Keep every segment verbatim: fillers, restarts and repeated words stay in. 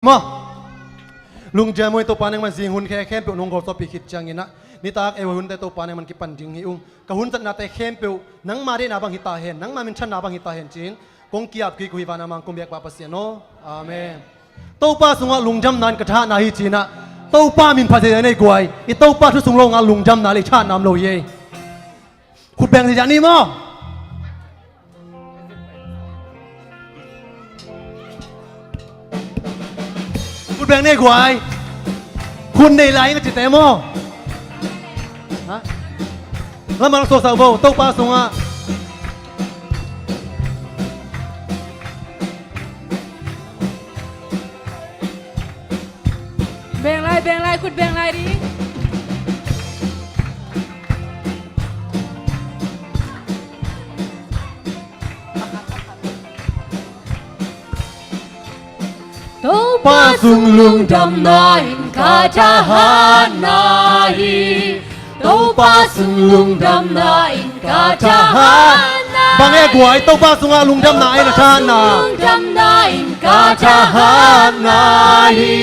Maw, lungdam uh ei, Topa nangman zing hun khe khempeuh nong golsawhpih khit ciangin ah, nitak ei hun te Topa nangman kipan ding hi ung. Ka hun zatnate khempeuh nangma deihna bang hi ta hen, nangma minthanna bang hi ta hen ci-in kong ki-ap kik uh hi. Van a mang kong biak pa Pasian aw. Amen. Topa sungah lungdamna in ka thahatna hi ci-in ah, Topa min phat zia nei guai. I Topa thu sung lo ngah lungdamna le i thahatna om lo hi ei. Khut beng zia ni maw. Khut beng nei guai. Khut nei lai ing a cite maw. Ha? Lamang sawsau bo, Topa sungah. Beng lai, beng lai, khut beng lai ding. Topa sung lungdamna in ka thahatna hi. Topa sung lungdamna in ka thahatna hi. Bang e guai, Topa sungah lungdamna in a thahatna. Topa sung lungdamna in ka thahatna hi.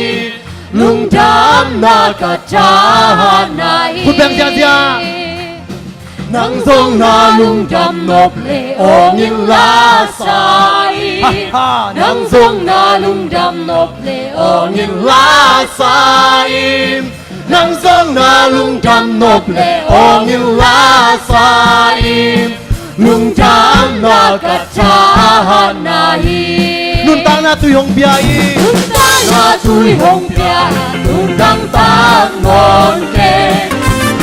Lungdamna ka thahatna hi. Khut beng ziahziah. Nang zong na lungdam nop le awng in la sa in. Ha, ha, nang zong na lungdam nop le awng in la sa in. Nang zong na lungdam nop le awng in la sa in. Lungdamna ka thahatna hi. Nuntakna tui hong pia in. Nuntakna tui hong pia in. Tun dang tang nawn keng.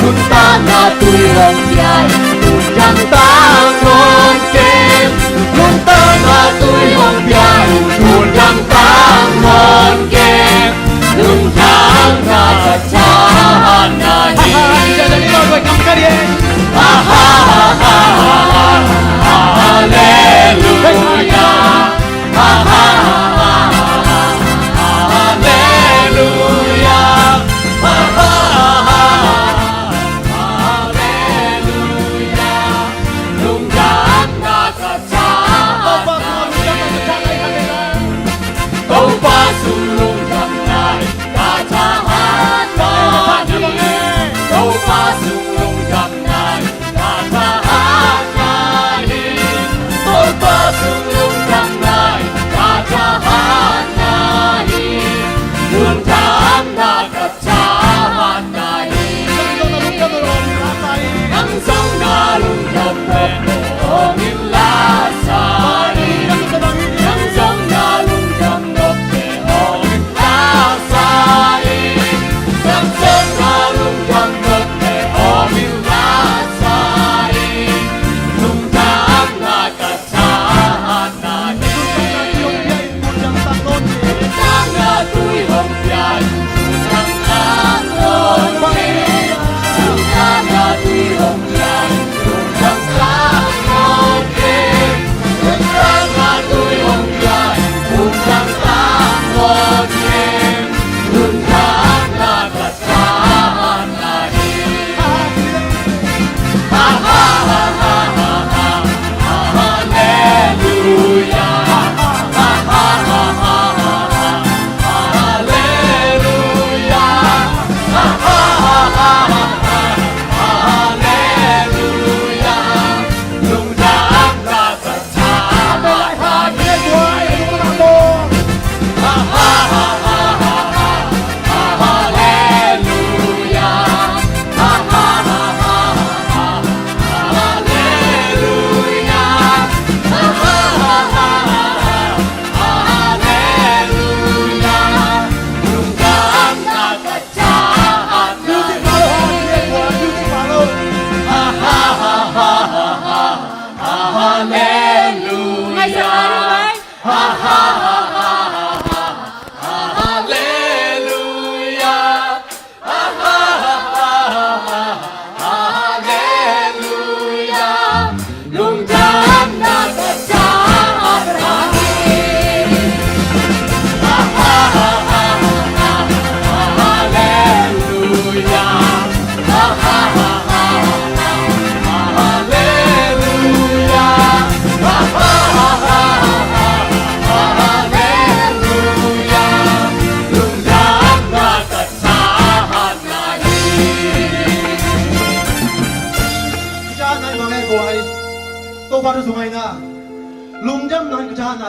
Nuntakna tui hong pia in. Tun dang tang nawn keng. Nuntakna tui hong pia in. Tun dang tang nawn keng. Lungdamna ka thahatna hi. Halleluia. Halleluia.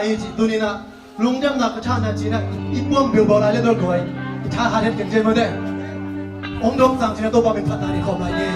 Hi ci, tuni-in ah lungdamna ka thahna ci-in ah i puam bilbawh lai le dol guai, i tha hat het keng ci mawte. Hong dong sang ci-in ah Topa min phatna nei khawm lai ni.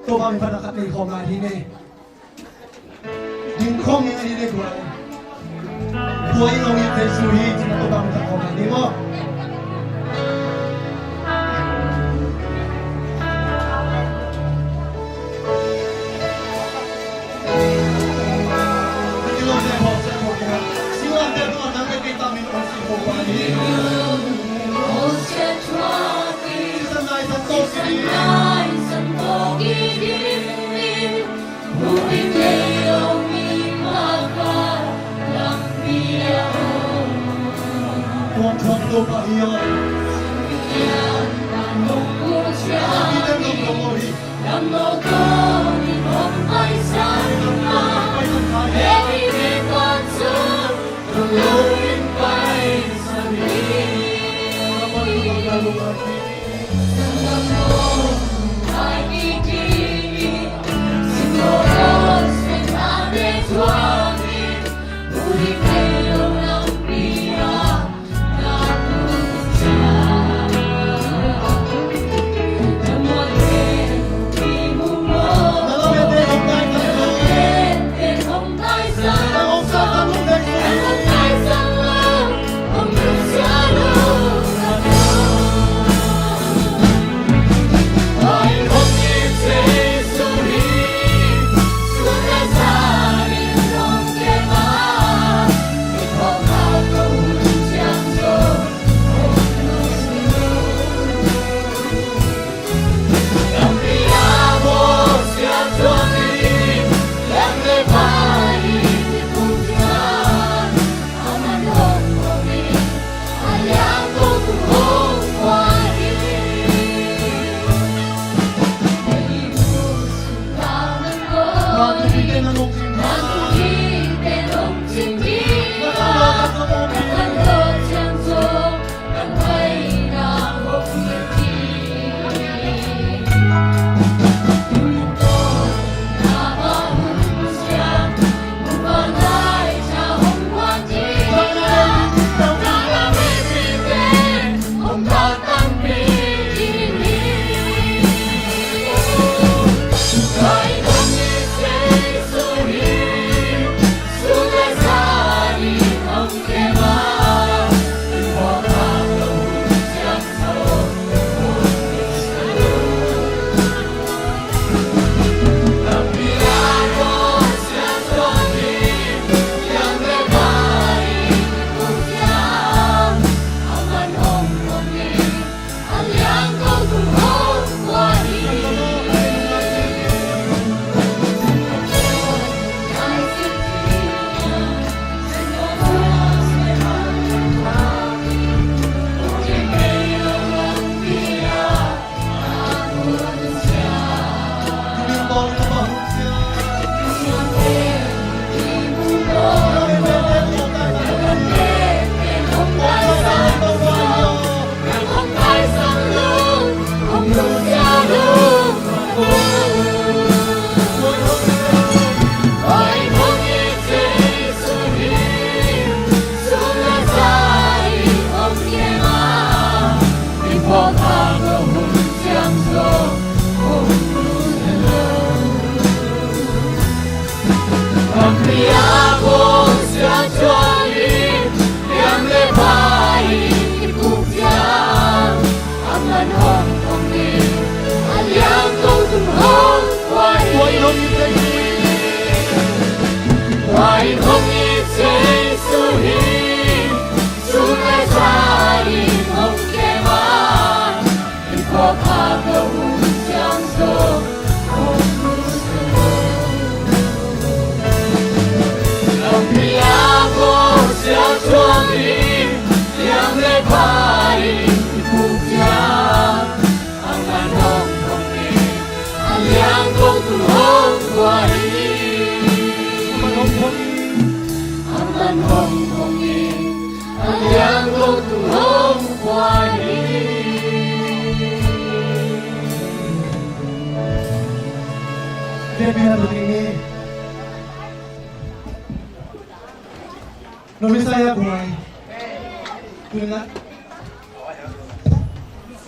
Topa min phatna khat nei khawm lai ding hi. Ding khawm ni a hi le guai. Tua i lawng i Jesu hi, cina tua bang tak kawm ni maw? Biakpiakna tuni ni. Nong Messiah guai. Tuni na.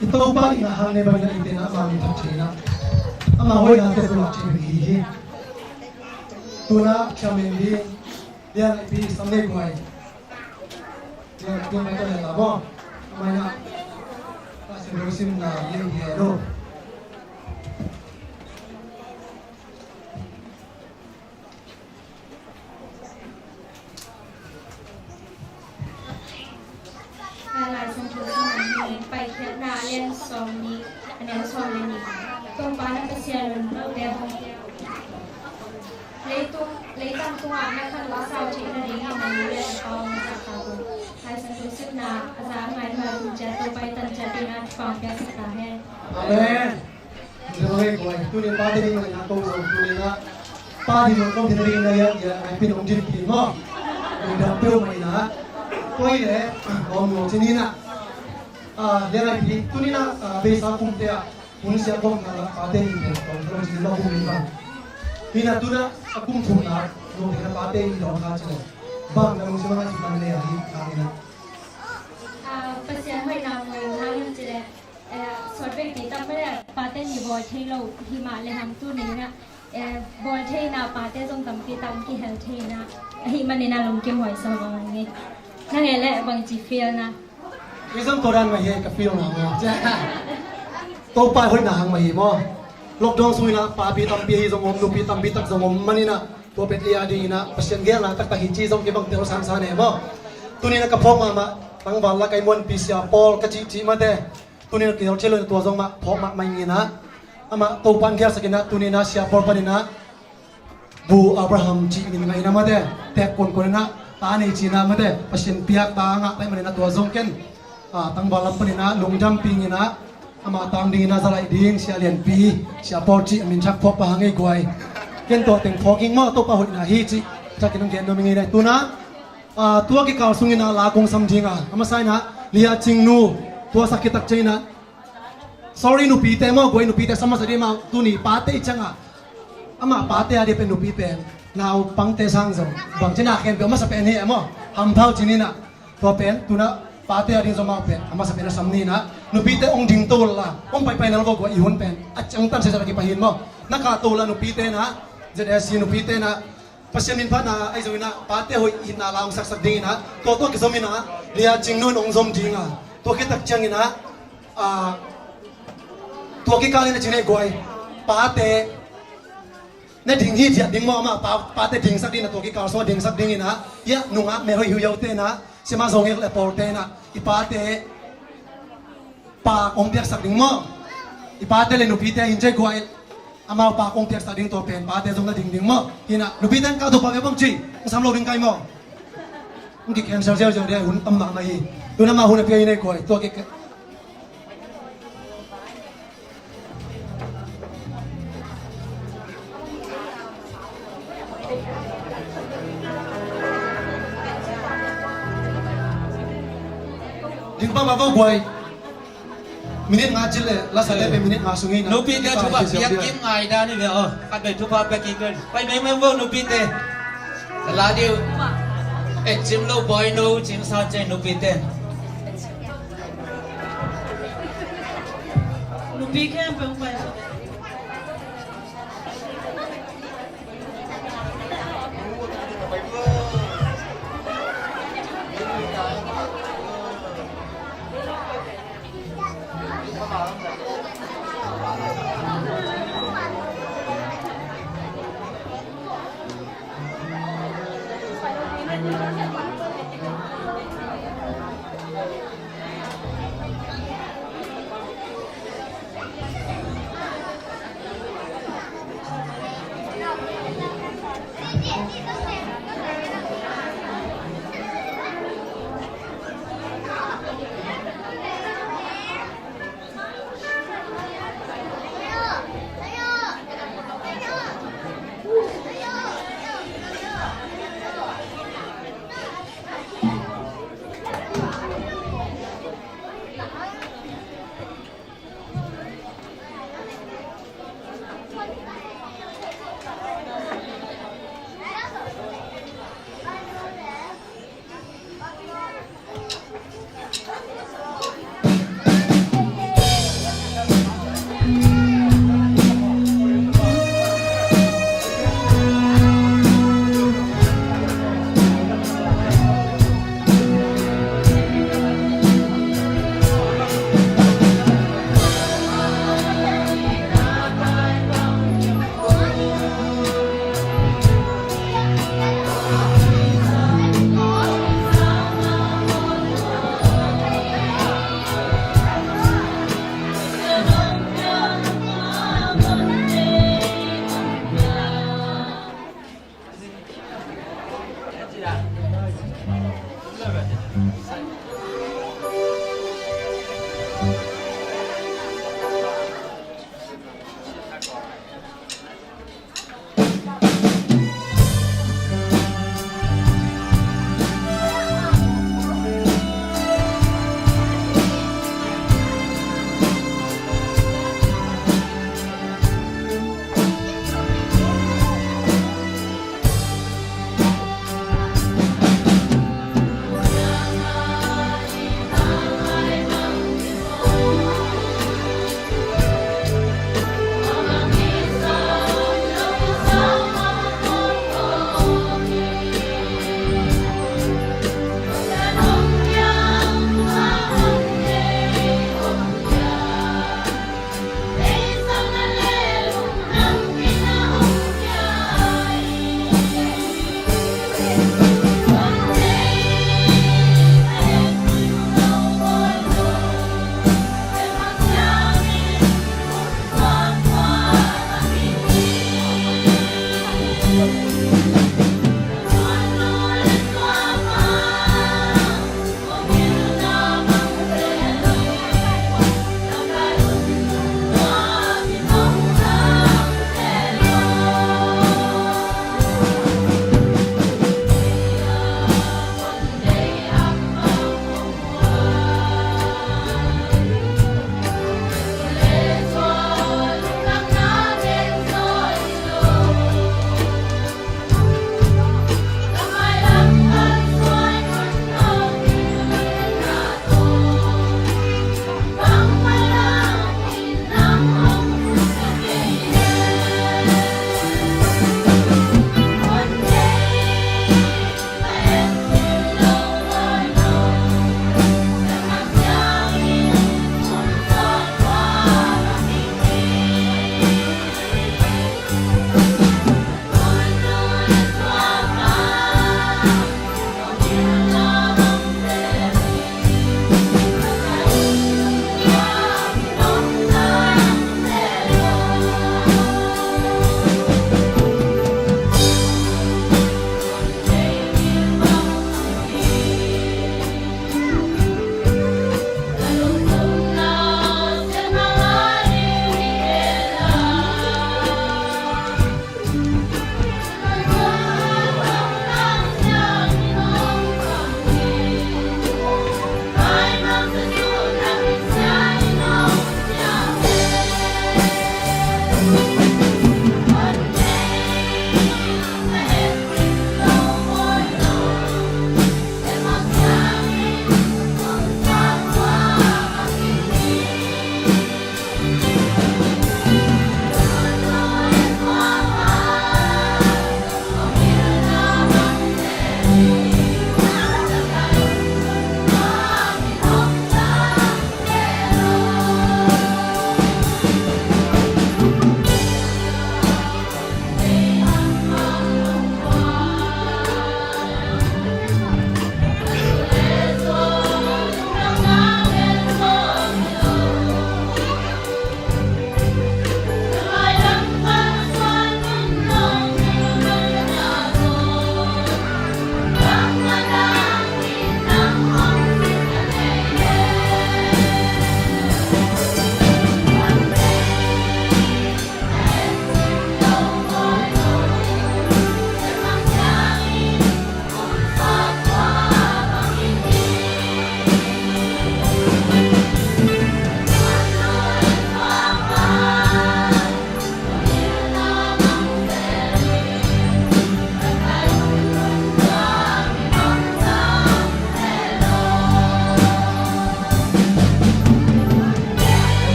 I Topa in a hang ne bangin a i tena ama min thak thei na. Ama hoihna te tu lak thei hi hi. Tuna thiam in ding. Lian a ipi sam ne guai. Tua mai tua hela maw. Mai na. Ka sim lo sim na ye ye lo. Lai Siangtho Thuman hi, Paikhiatna a lian sawm nih, a neu sawm le nih. Topa na Pasian un note hong pia uh. Leitung, leitang tungah na khan uh a sau theih nadingin na nu le na pa hong zahtak un. Lai Siangtho simna a za a ngai nuai hun ciat Topa i tan ciat dingin a thupha hong piaksak ta hen. Amen. Tuni pate ding mah in ah ko zong tuni in ah pa ding mah ko ding ding na ya ya ai pin ong din pi maw. Ong dam peuh mah in ah. Koi le om lo cin in ah. Ah, ya ai pi tuni in ah, ah, beisa kumte ah hun sia kong na la pate ding te kong lo cin lo kum in bang. Hi na tuna a kum thum na lo te na pate ding lo kha cin. Bang na lo cin bang a cin bang le a hi kha in ah. Ah, Pasian hoihna muai hang in cin le. Eh, sawt veipi tak mah le pate ni bawl thei lo hi mah le hang tuni in ah, eh, bawl theihna pate zong tampi tak kihel thei in ah, ahih manin ah lungkim huai sa bang hi. Nang e le bangci feel na? Kei zong tua dan mah hi ka feel na maw. Topa hoihna hang mah hi maw. Lockdown sung in ah papi tampi hi zong om, nupi tampi tak zong om manin ah tua pet lia ding in ah Pasian gelna taktak hi ci zong kei bang tel sansan e maw. Tuni in ah ka phawk mahmah tangval la kai muanpi sia Paul ka cihcih mate. Tuni in a kitel thei lo in a tua zong mah phawk mahmah ing in ah, amah Topa in gelsak in ah, tuni in ah sia Paul panin ah Bu Abraham cih min ngah in ah mate, tek kuankuan in ah ta nei ci in ah mate, Pasian piak ta ngah ta ih manin ah tua zong ken, ah, tangval lam panin ah lungdam ping in ah, amah tang ding in ah za laih ding sia lianpi, sia Paul cih a min thak phawk pa hang ei guai. Ken tua teng phawk ing maw, Topa hoihna hi cih thak in hong gen nuam ing ei. Tuna, ah, tua kikal sung in ah la kong sam ding a, a masa in ah Lia Cingnu, tua sak khit tak ciang in ah, sorry, nupite maw, guai nupite sam masa ding maw, tuni pate i ciang a, amah pate a ding pen nupi pen naupangte sang zong bang cin a khempeuh a masa pen hi e maw, hampau cin in ah, tua pen tuna pate a ding zong amah pen a masa pen a sam ni in ah, nupite ong ding to la, ong paipai na lo ko guai i hun pen a ciangtan sesa kipai hi in maw, na kah to la nupite in ah, Z S C nupite in ah, Pasian min phatna ahi zongin ah pate hoih hinna la hong saksak dingin ah, tua tua kizom in ah Lia Cingnu in hong zom ding a, tua khit tak ciangin ah, ah, tua kikal in ah cin ei guai, pate na ding hi ciat ding maw, amah pa, pate dingsak dingin ah, tua kikal sungah dingsak dingin ah, ia nungak mel hoih hiuhiaute in ah, sima zong ek le pawlte in ah i pate pak hong piaksak ding maw? I pate le nupite hin cei guai, amau pak hong piaksak ding tua pen pate zong na ding ding maw? Hi in ah nupite in kah tua pak e bang ci, hong sam lo ding kai maw? Hong ki cancel ziauziau ding a, hun tam mahmah hi. Tun amah hun a pia hi nei guai, tua ki Ding pah mah vo guai. Minute nga cil le, la sa le pe minute nga sung in. Nupite thupha piak kim ngai dan hi ve aw. Khat vei thupha piak kim. Pai mengmeng vo nupite. La diu. E cim lo boy no cing sa ce nupite. Nupi khempeuh pai.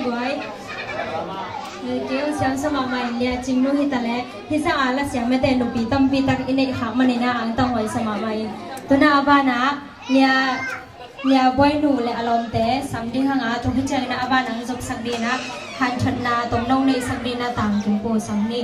Guai. Kei hong siam sa mahmah in Lia Cing Nu hi ta leh, hi sang a la siam mete nupi tampi tak i neih khak manin a angtang huai sa mahmah in. Tu-in a banah Lia, Lia Buai Nu le a lawmte sam ding hang a, tua hi ciangin a banah hong zopsak dingin a, hanthotna tomno neihsak dingin a Tang Kim Pu sam ni.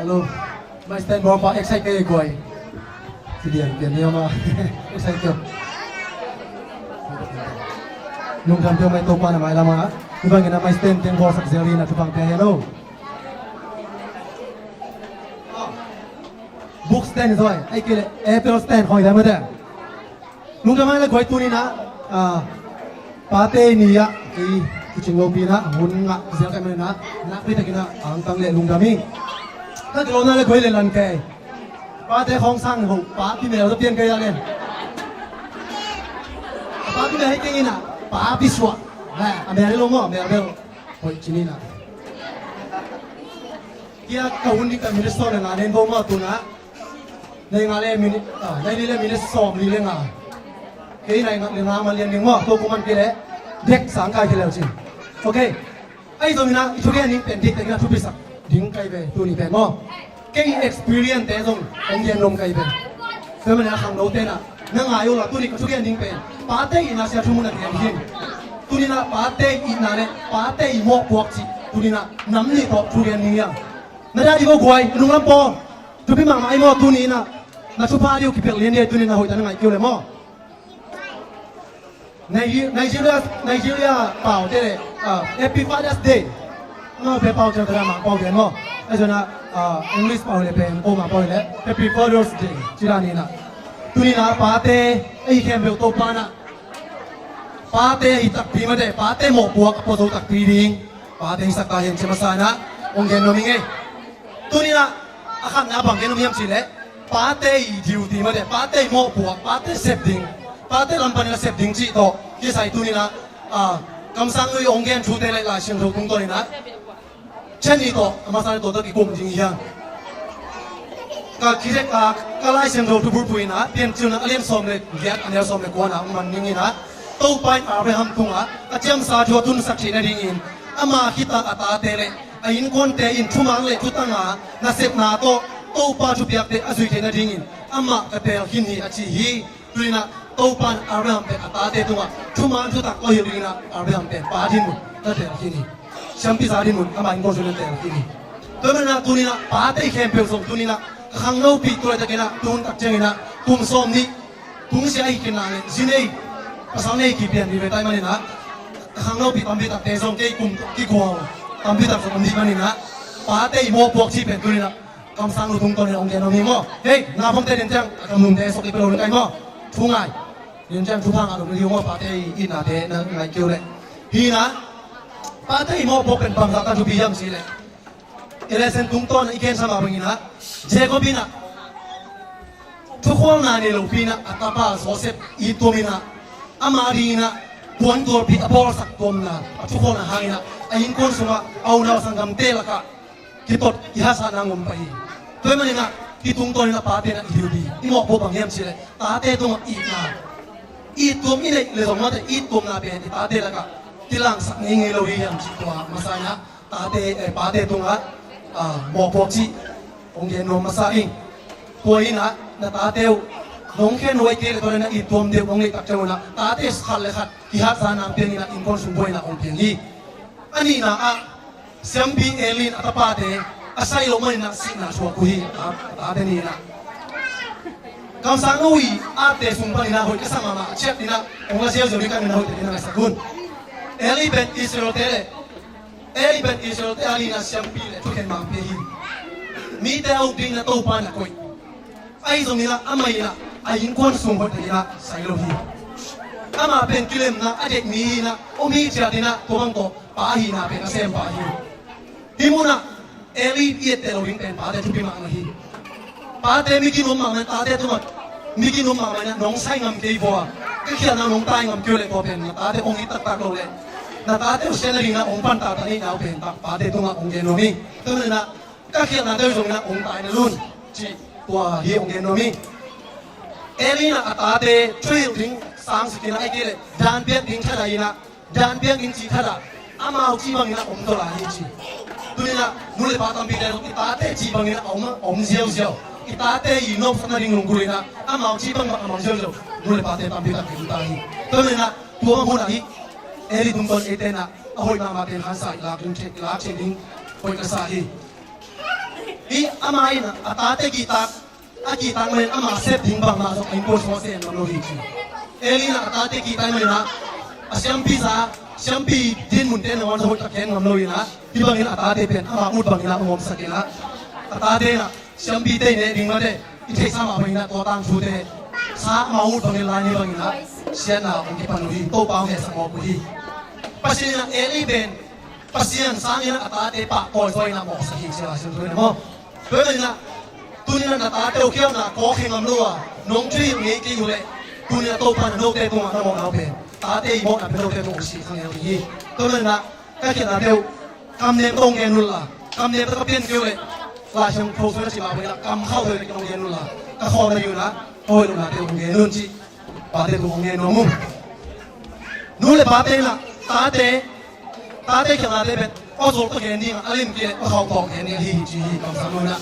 Hello. Mai stand ball pa excite kei guai. Sidian pian ni ama. Excite kei. Lungdam pia mai, Topa na mailam a. Tubang ina mai stand ten ball sak zel ina tubang pia hello. Book stand zoi. Ai kei le apple stand hoi dam a de. Lungdam a le guai tuni na, ah, pate ni a, i, i cing lo pi na, hun nga, zel kai mana, na, pi ta kina, ang tang le lungdam i. Ka kilo na le guai le lan kai. Pate khong sang ho, pa pi mel, pian kai a le. Pa pi mel hai keng ina, pa pi sua. Ha, a mel lo mo, mel lo. Hoi, cini na. Kia ka hun ni ka minute sawm le nga nen bo ma tu na. Nei nga le minute, ah, nei li le minute sawm li le nga. Kei nei nga le nga ma lian ding mo, to kuman kei le. Dek sang kai kei le cin. Okay. Ai zong ina, i thugen ning pen dik tek ina thupisak. Ding kai ve, tu ni pen mo. Kei experience te zong, ong gen nom kai ve. Tua mana khangno te na. Na ngai uh la tuni ka thugen ding pen. Pate itna sia thu mun a gen hin. Tuni na pate itna le pate i mawhpuak cih. Tuni na nam nih tawh thugen ding hiam. Na dadi ko guai, nung lam paw. Thupi mahmah i maw tuni na. Na thupha diu kipel lian dia tuni na hoih ta na ngai kiu le maw. Nigeria, Nigeria, Nigeria pau te le, ah, Happy Father's Day. Ngau pe pau ciang ta na mang pau gen maw. Ai zona, ah, English pau le pen ko ma pau le Happy Father's Day. Ci la ni na. Tuni na pate, ei khempeuh Topa na. Pate hi takpi mate, pate mawhpuak a pua zo takpi ding. Pate hi sak ta hian ci masa na. Ong gen nuam ing ei. Tuni na, a khatna bang gen nuam hiam ci le. Pate i duty mate, pate i mawhpuak, pate sep ding. Pate lam panin a sep ding cih tawh. Kisai tuni na, ah, kamsang lui ong gen thute le Lai Siangtho tungtawn ina. Chan ni tawh, a masa ni tawh tawh kikum ding hian. Ka kizek a, ka Lai Siangtho thu bulphuh ina, Piancil na a lian sawm le giat, a neu sawm le kua na, man ning ina. Topa in Abraham tunga, a ciamsa thu a tunsak theih nadingin, ama khita a tate le, a innkuante in thumang le thutanga, nasepna tawh, Topa thupiakte a zuih theih nadingin, amah ka teel khin hi a ci hi. Tuni na Topa in Abraham pen a tate tungah thuman thutak tawh hilh dingin Abraham pen pa dinmun na teel khin hi. Siampi za dinmun ama innkuan sung na teel khin hi. Tua manin tuni na pate khempeuh zong tuni na ka khangnopi tu laitakin tun tak ciangin kum sawm nih tung sia hi khin na le zi nei pasal nei kipian hi ve tai manin ka khangnopi tampi takte zong kei kum kikual tampi tak zong om dih manin pate i mawhpuak cih pen tuni na kamsang lu tungtawn in ong gen nuam hi maw. Hei, na phongte den ciang a kamnumte sok i pe lo ring kai maw. Thu ngai. Den ciang thupha ngah lo ding hi maw, pate i itnate na ngai keu leh. Hi na, pate i mawhpuak pen bangzah ta thupi hiam cih leh. I lesson tungtawn i gen sa mah bangin Jacob in thukhualna nei lopi in a tapa Joseph i tuam in ama dingin puantualpi a bawlsak tuamna a thukhualna hangin a innkuan sungah a unau sanggamte lakah kitot i hasahna ngom pah hi. Tua ahih manin hih tungtawn in pate in i duty i mawhpuak bang hiam cih leh tate tungah itna, it tuam i neih leh zong mate it tuamna pen i tate lakah kilangsak ngeingei lo hi hiam cih tua masa in tate, eh, pate tungah, ah, mawhpuak cih hong gen nuam masa ing. Tua in na tate uh nong khen huai kei leh tua in it tuam deuh hong neih tak ciang un tate khat le khat kihatza nang piang in innkuan sung buai in hong piang hi. A nihna ah Siampi Eli in a tapate a sai loh manin sihna thuak uh hi. A, a tate ni in kamsang no i ate sung panin hoih ka sa mahmah a ciat in hong la ziauziau ding ka in hoih te in a ngaisak un. Eli pen Israel-te le Eli pen Israel-te a dingin siampi le thukhen mangpi hi. Mite a uk dingin Topa in a koih. Ahi zongin amah in a innkuan sung hoih takin sai lo hi. Amah pen kilemna a deih mi hi in om hi ciat in tua bang tawh pa ahihna pen a sem pah hi. Hih munah Eli i etteh lo ding pen pate thupi mahmah hi. Pate mi ginum mahmah in tate tungah mi ginum mahmah in nong sai ngam kei vua, ka khialhna nong tai ngam kei uh leh tua pen na tate hong it taktak lo leh na tate uh siatna dingin hong pan taktak neihna uh pen pate tungah hong gen nuam hi. Tua manin ka khialhna te uh zongin hong tai na lun cih tua hi hong gen nuam hi. Eli in a tate thuhilh ding sang sikin ahih kei leh dan piak ding thadah in dan piak ding cih thadah amau cih bangin a om tawh lai hi ci. Tuni in nu le pa tampite zong i tate cih bangin a om, a om ziauziau. I tate i nopsakna ding lunggulh in amau cih bangbang a mang ziauziau nu le pate tampi tak hi ta hi. Tuni in tua bang hunah hi Eli tungtawn eite in a hoih mahmah pen khansa i lak ding, lak theih ding hoih ka sa hi. Hih amah in a tate kihtak, a kihtak manin ama sep ding bangmah zong a innkuan sungah sem ngam lo hi ci. Eli in a tate kihtak manin a siampi za, siampi dinmunte nangawn zong hoih tak gen ngam lo in a, hih bangin a tate pen ama ut bangin a hong omsak in a, a tate in a siampite i neh ding mate, i theihsa mah bangin a tua tangthute sa ama ut bangin lai ni bangin a siatna hong kipan uh hi. Topa hong hehsak mawk uh hi. Pasian in a Eli pen Pasian sangin a tate pahtawi zaw in a mawhsak hi ci a, Lai Siangtho in a maw. Tua ahih manin a tuni in a na tate uh khialhna kawk hi ngam lo a, nong thuhilh ngei kei uh leh, tuni in a Topa in a note tungah na mawhna uh pen, tate i mawhna pen note tungah uh sih kha ngei uh hi. Tua ahih manin a ka khialhnate uh kamnem tawh hong gen un la, kamnem tawh ka pian kei uh leh, Lai Siangtho sung in a ci mah bangin a kamkhauh tawh hong gen un la, ka khawlna uh in a ka hoih lohnate uh hong gen un cih pate tung hong gen nuam uh. Nu le pate in a tate, tate khialhnate pen aw zol tawh gen ding a, a lim kei leh aw khauh tawh gen ding ahi hi ci hi kamsang nu in a.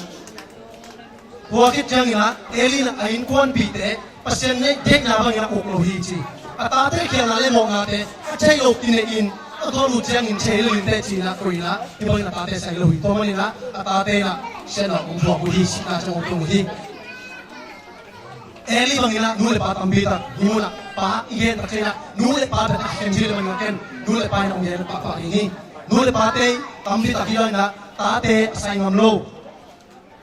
Tua khit ciangin a Eli in a innkuanpihte Pasian neih dekna bangin a uk lo hi ci. A tate khialhna le mawhnate a theih loh kinei in a thawn uh ciangin thei lo in teh ci in a koih in a, hih bangin a tate sai lo hi. Tua manin a a tate in a siatna hong thuak uh hi, sihna ciang hong tung uh hi. Eli bangin a nu le pa tampi tak hih munah pa i gen tak ciangin a nu le pa pen a khen hi le bangin a ken nu le pa in a hong gen pahpah hi hi. Nu le pate tampi tak hih bangin a tate a sai ngam lo.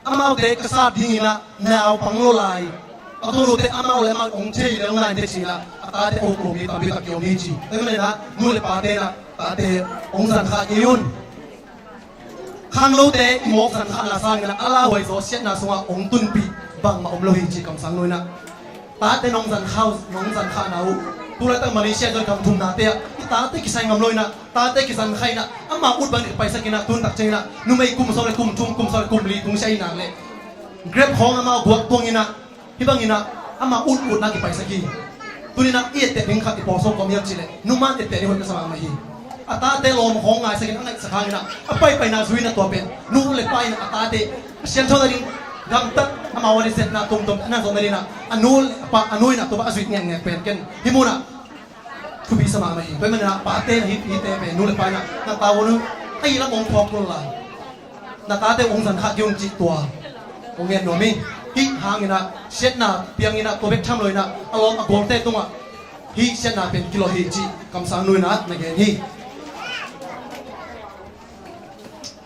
Amaute ka sat dingin a naupang lo lai, a tawlute amau le amau hong thei le hong lai te ci in a a tate a uk lo mi tampi tak ki om hi ci. Tua manin a nu le pate in a tate hong zan khah kei un. Khanglote i mawk zan khahna sangin a lauhuai zaw siatna sungah hong tunpih bangmah om lo hi ci kamsang nu in a. Tate nong zan khah, nong zan khahna uh, tu laitak Malaysia zon kam thumnate ah i tate kisai ngam lo in a, tate kizan khah in a, ama ut bang i paisak in a, tun tak ciangin a numei kum sawm le kum thum, kum sawm le kum li tung sia hi nak leh Grab khawng amau guak tuang in a, hih bangin a ama ut utna kipaisak hi. Tuni in a i etteh ding khat i pawlsawm kawm hiam cih leh numan etteh ding hoih ka sa mahmah hi. A tate lawm khawng ngaisak in a ngaihsak hangin a a paipaina zui in a tua pen nu le pa in a a tate a siangtho nading gamtat amau a disetna tuamtuam a na zawh nading in a a nu le a pa a nu in a tua pa a zuih ngekngek pen ken hih munah thupi sa mahmah hi. Tua ahih manin a pate in a hih hihte pen nu le pa in a na tau nu a i lam hong thuak kul lai. Na tate hong zan khah kei un cih tua hong gen nuam hi. Hih hangin a siatna piangin a tua bek tham lo in a a lawm a gualte tungah hih siatna pen kilawh hi cih kamsang nu in a na gen hi.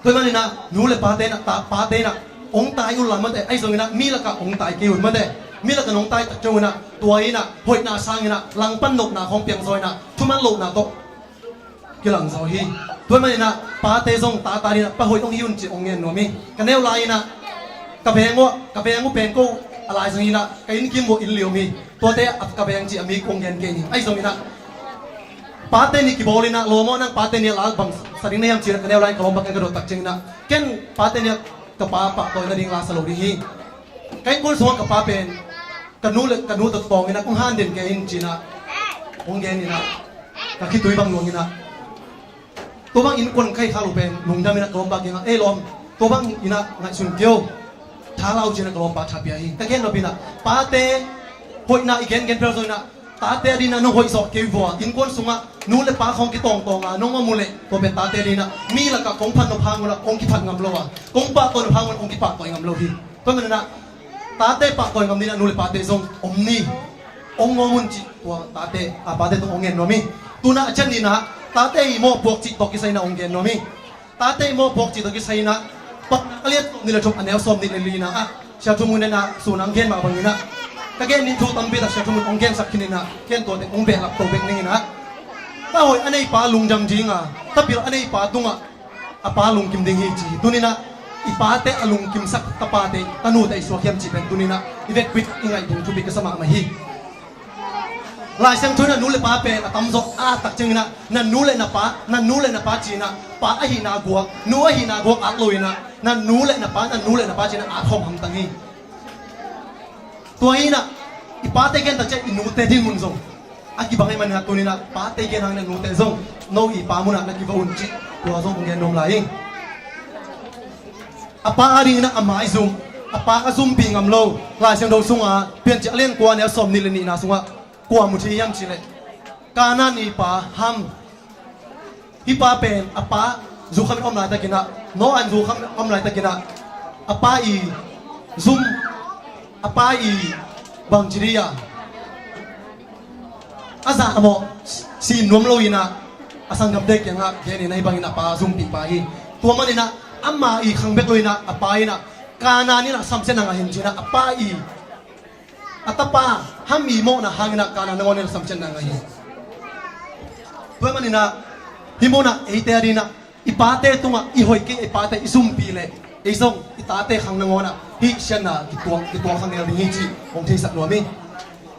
Tua ahih manin a nu le pate in a ta pate in a hong tai un la mate, ahi zongin a mi lakah hong tai kei un mate, mi lakah nong tai tak ciang un a tua in a hoihna sangin a langpan nopna khawng piang zaw in a thuman lohna tawh kilang zaw hi. Tua ahih manin a pate zong tate ading in a pa hoih hong hi un cih hong gen nuam hi. Ka neu lai in a ka veng uh, ka veng uh pen ko a lai zang in a ka inn kim uh inn li om hi. Tuate a ka veng cih a mi kong gen kei ning. Ahi zongin a pate nih kibawl in a lawm aw nang pate nih a la bang sa ding na hiam ci in a ka neu lai in ka lawm bang ken ka dot tak ciangin a ken pate nih a ka pa pahtawi nading la sa lo ding hi. Ka innkuan sungah ka pa pen ka nu le ka nu tawh tawng in a kong han den kei in ci in a hong gen in a ka khitui bang luang in a tua bang innkuan khai kha lo pen lungdam in a ka lawmpa kiangah ei lawm tua bang in a ngaihsun kei o, tha la o ci in a ka lawmpa tha pia hi. Ka gen nop in a pate hoihna i gengen pel zaw in a tate ading in a nong hoih zawh kei vua, innkuan sungah nu le pa khawng kitawngtawng a nong om uh leh tua pen tate ading in a mi lakah kong phat nop hang un a kong kiphat ngam lo a kong pahtawi nop hang un a kong kipahtawi ngam lo hi. Tua manin a tate pahtawi ngam ding in a nu le pate zong om ni. Hong ngawm un cih tua tate a pate tung hong gen nuam hi. Tuna a ciat ni in a tate i mawhpuak cih tawh kisai in a hong gen nuam hi. Tate i mawhpuak cih tawh kisai in a Paunak a lian sawmnih le thum a neu sawmnih le li in a Sia Thum Hun in a sun a hong gen mah bangin a ka gen ding thu tampi tak Sia Thum Hun hong gensak khin in a ken tuate hong behlap to bek ning in a, a hoih a neipa lungdam ding a, tapil a neipa tungah a pa lungkim ding hi ci hi. Tuni in a i pate a lungkimsak tapate tanute i suak hiam cih pen tuni in a i vekpi i ngaih ding thupi ka sa mahmah hi. Lai Siangtho in a nu le pa pen a tamzaw a at tak ciangin a na nu le na pa, na nu le na pa ci in a pa ahihna guak, nu ahihna guak at lo in a na nu le na pa, na nu le na pa ci in a at khawm hamtang hi. Tua hi in a i pate gen tak ciang i nute dinmun zong a kibang ahih manin a tuni in a pate gen hangin a nute zong no i pa munah na kiva un cih tua zong hong gen nuam lai hi. A pa ading in a a maizum, a pa a zumpih ngam lo. Lai Siangtho sunga Piancil a lian kua neu sawmnih le nihna sungah kua mu thei hiam cih leh Kanaan i pa Ham. Hih pa pen a pa zukham in om laitakin a, Noah in zukham in om laitakin a A pa i zum, a pa i bangci dih a, a zahmawh sin nuam lo inah, a sanggamte kiangah genin ahi bangin a pa zumpih pa hi. Tua maninah ama i khang bek lo inah a pa inah Kanaan inah samsiatna ngah hin cinah a pa i a tapa Ham i mawhna hanginah Kanaan nangawn inah samsiatna ngah hi. Tua maninah hih munah eite a dinah i pate tungah i hoih kei, i pate i zumpih leh ei zong i tate khang nangawnah hih siatna kituang, kituang khang ngel ding hi cih hong theisak nuam hi.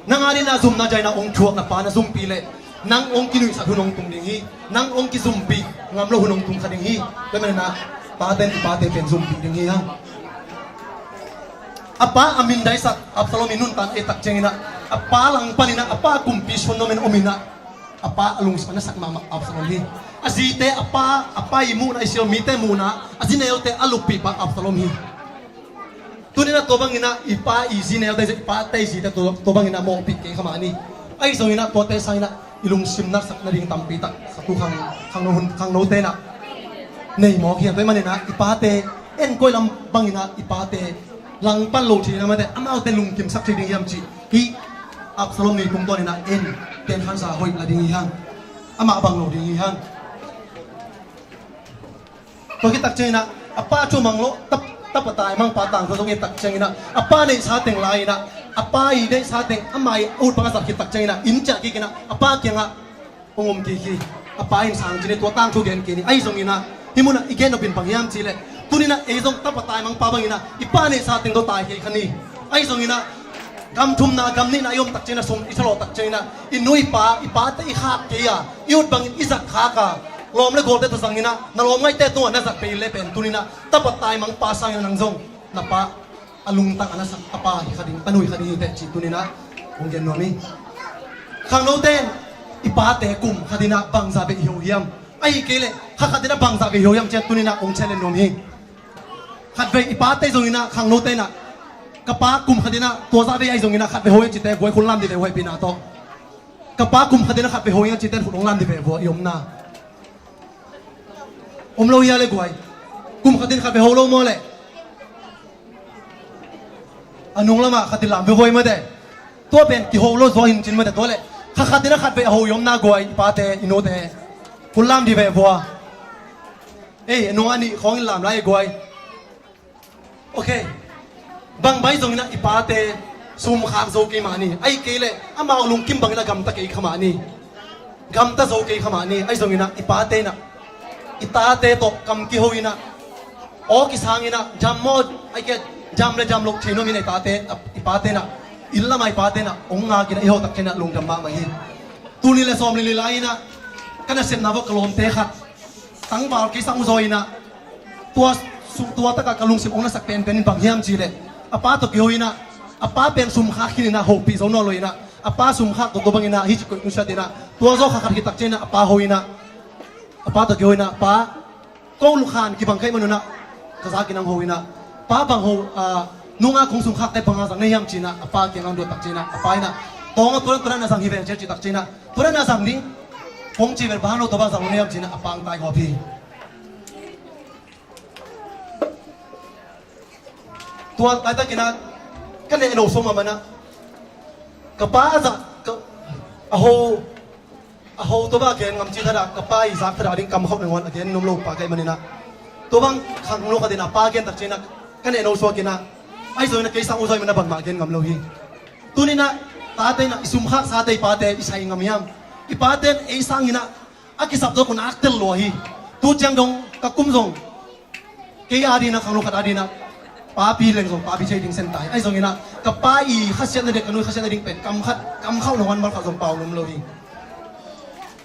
Nang a dinah zumna zaina hong thuak na pa na zumpih leh nang hong kinuihsak hun hong tung ding hi. Nang hong kizumpih ngam lo hun hong tung kha ding hi. Tua maninah pate in i pate pen zumpih ding hi hang. A pa a mindaisak Absalom i nuntan ei tak cianginah a pa langpaninah a pa kumpi suan nuamin ominah a pa a lungsim a nasak mahmah Absalom hi. A zite a pa, a pa i muhna, Israel mite muhna a zineute a luppih pa Absalom hi. Tuninah tua banginah i pa i zineute, i pate i zite tua, tua banginah mawhpih kei kha mah ni. Ahi zonginah tuate sanginah i lungsim nasak nading tampi tak sa tu khang, khangno hun, khangnote inah nei mawk hiam? Tua maninah i pate en koi lam banginah i pate langpan lo thei na mate, amaute lungkimsak thei ding hiam cih hih Absalom ni tungtawninah en tenkhansa hoih la ding hi hang. Amah bang lo ding hi hang. Tua khit tak cianginah a pa thu mang lo, tap, tapa taimang pa tangthu zong i tak cianginah a pa neihsa teng lai-inah a pa i neihsa teng ama i a ut bang a zat khit tak cianginah inn ciah kikinah a pa kiangah hong om kik hi. A pa in sang cin hi, tua tangthu gen kei ni. Ahi zonginah hih munah i gen nopin bang hiam cihleh tuninah ei zong tapa taimang pa banginah i pa neihsa teng tawh tai kei kha ni. Ahi zonginah gam thumna gam nihna i om tak cianginah, sum i thalawh tak cianginah i nu i pa, i pate i khak kei a, i ut bangin i zat khak a, lawm le gualte tawh zanginah na lawm ngaihte tungah na zat pei le pen tuninah tapa taimang pa sanginah nang zong na pa a lungtang a nasak a pa hi kha ding, a nu hi kha ding hi teh cih tuninah hong gen nuam hi. Khangnote in i pate kum khatinah bangza beh i ho hiam? Ahi kei leh kha khatinah bangza beh i ho hiam ciat tuninah hong challenge nuam hi. Khatvei i pate zonginah khangnote inah ka pa kum khatinah tua zah vei ahi zonginah khatvei ho hi cite guai khun lam dih ve huaipihna tawh. Ka pa kum khatinah khatvei ho hi cite khut hong lam dih ve vua i omna. Om lo hia le guai? Kum khatin khatvei ho lo maw leh? A nung lamah khatin lam ve huai mate. Tua pen kiho lo zaw hin cin mate tua leh. Kha khatinah khatvei a ho i omna guai, i pate, i nute. Khun lam dih ve vua. Ei, a nung a nih khawngin lam lai e guai. Ok. Bang bai zonginah i pate sumkhak zo kei mah ni. Ahi kei leh amau lungkim banginah gamta kei kha mah ni. Gamta zo kei kha mah ni. Ahi zonginah i pate inah i tate tawh kam kiho inah aw kisanginah jam maw, ahi kei jam le jam loh thei nuamin i tate, i pate inah inn lamah i pate inah hong ngakinah i ho tak kei inah lungdam mahmah hi. Tuni le sawm le li lai inah ka nasepna vawh ka lawmte khat tangval kei sang uh zaw inah tua, tua takah ka lungsim hong nasak penpen in bang hiam cihleh a pa tawh kiho inah a pa pen sumkhak khin inah hopih zo nawn lo inah a pa sumkhak tawh tua banginah hih ci koih nusiat inah tua zaw kha khat khit tak cianginah a pa ho inah a pa tawh kiho inah pa ko lukhan kibang khaih manunah ka zakin ang ho inah pa bang ho, ah, nunga kong sumkhakte banga zang na hiam cinah a pa kiang ang duat tak cianginah a pa inah tawng a turan turan a zang hi ve ciah ci tak cianginah turan a zang ding kong ci ve bang lo tua bang zang lo na hiam cinah a pa ang tai gawp hi. Tua laitakinah ka neh no sawm a manah ka pa a zah a ho, a ho tua bang a gen ngam ci thadah ka pa i zak thadah ding kam khauh nangawn a gen nuam lo pa kaih maninah tua bang khang lo khatinah pa gen tak cinah ka neh no suakinah ahi zonginah kei sang uh zaw i manah bangmah gen ngam lo hi. Tuninah tate inah i sumkhaksate i pate i sai ngam hiam? I pate in ei sanginah a kisap tawh kun aktel lua hi. Tu ciang dong ka kum zong kei a dinah khangno khat a dinah papi leng zong papi thei ding sen tai. Ahi zonginah ka pa i khasiatna ding ka nu i khasiatna ding pen kam khat kam khauh na huan mal khat zong pau nuam lo hi.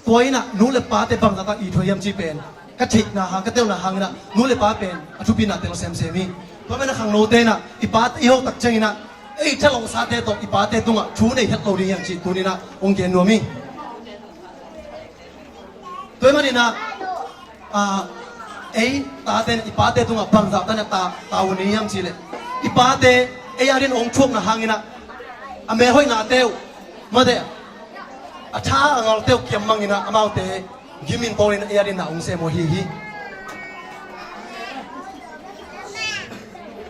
Tua inah nu le pate bangzah tak i thuai hiam cih pen ka theihna hang ka telna hanginah nu le pa pen a thupina tel semsem hi. Tua menah khangnote inah i pate i ho tak cianginah ei thalawhsate tawh i pate tungah thu nei het lo ding hiam cih tuninah hong gen nuam hi. Tua maninah, ah, ei tate in i pate tungah bangzah tanah ta, ta uh nei hiam cihleh i pate ei a din hong thuakna hanginah a mel hoihnate uh mate a tha a ngalte uh kiam manginah amaute gimin tawninah ei a dinah hong sem uh ahi hi.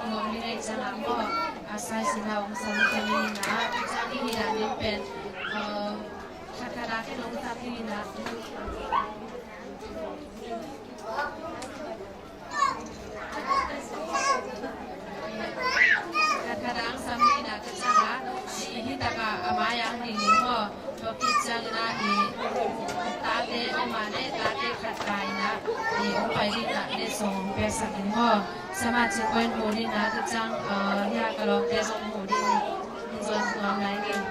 i nuam ding ahih ciangin maw, a size in ah hong sam kha ni in ah, i cak ding hi dan in pen, uh, khat khat a khen hong sak ding in ah. Khat khat a hong sam ding in ah, ka ciang ah, i hi tak a, a mai a Sak in maw, siamah cik pawh in hmu ding na, tua ciang, ah, hiah ka lawmte zong hmu ding, in zon nuam lai ding.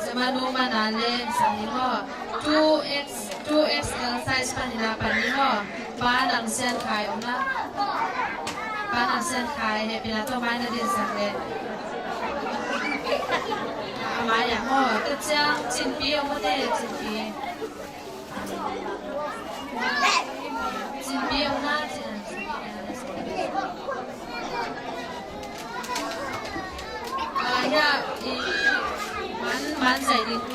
Sa manu mana le sa ni maw. Two X, two X L size panin a pan ni maw. Pa Nang Sian Khai om na. Pa Nang Sian Khai hehpihna tawh mai na dinsak le. A mai ah maw. Tua ciang Cinpi om maw te, Cinpi. Cinpi om na, Cin-, ah, ya, i, man, man zai ding.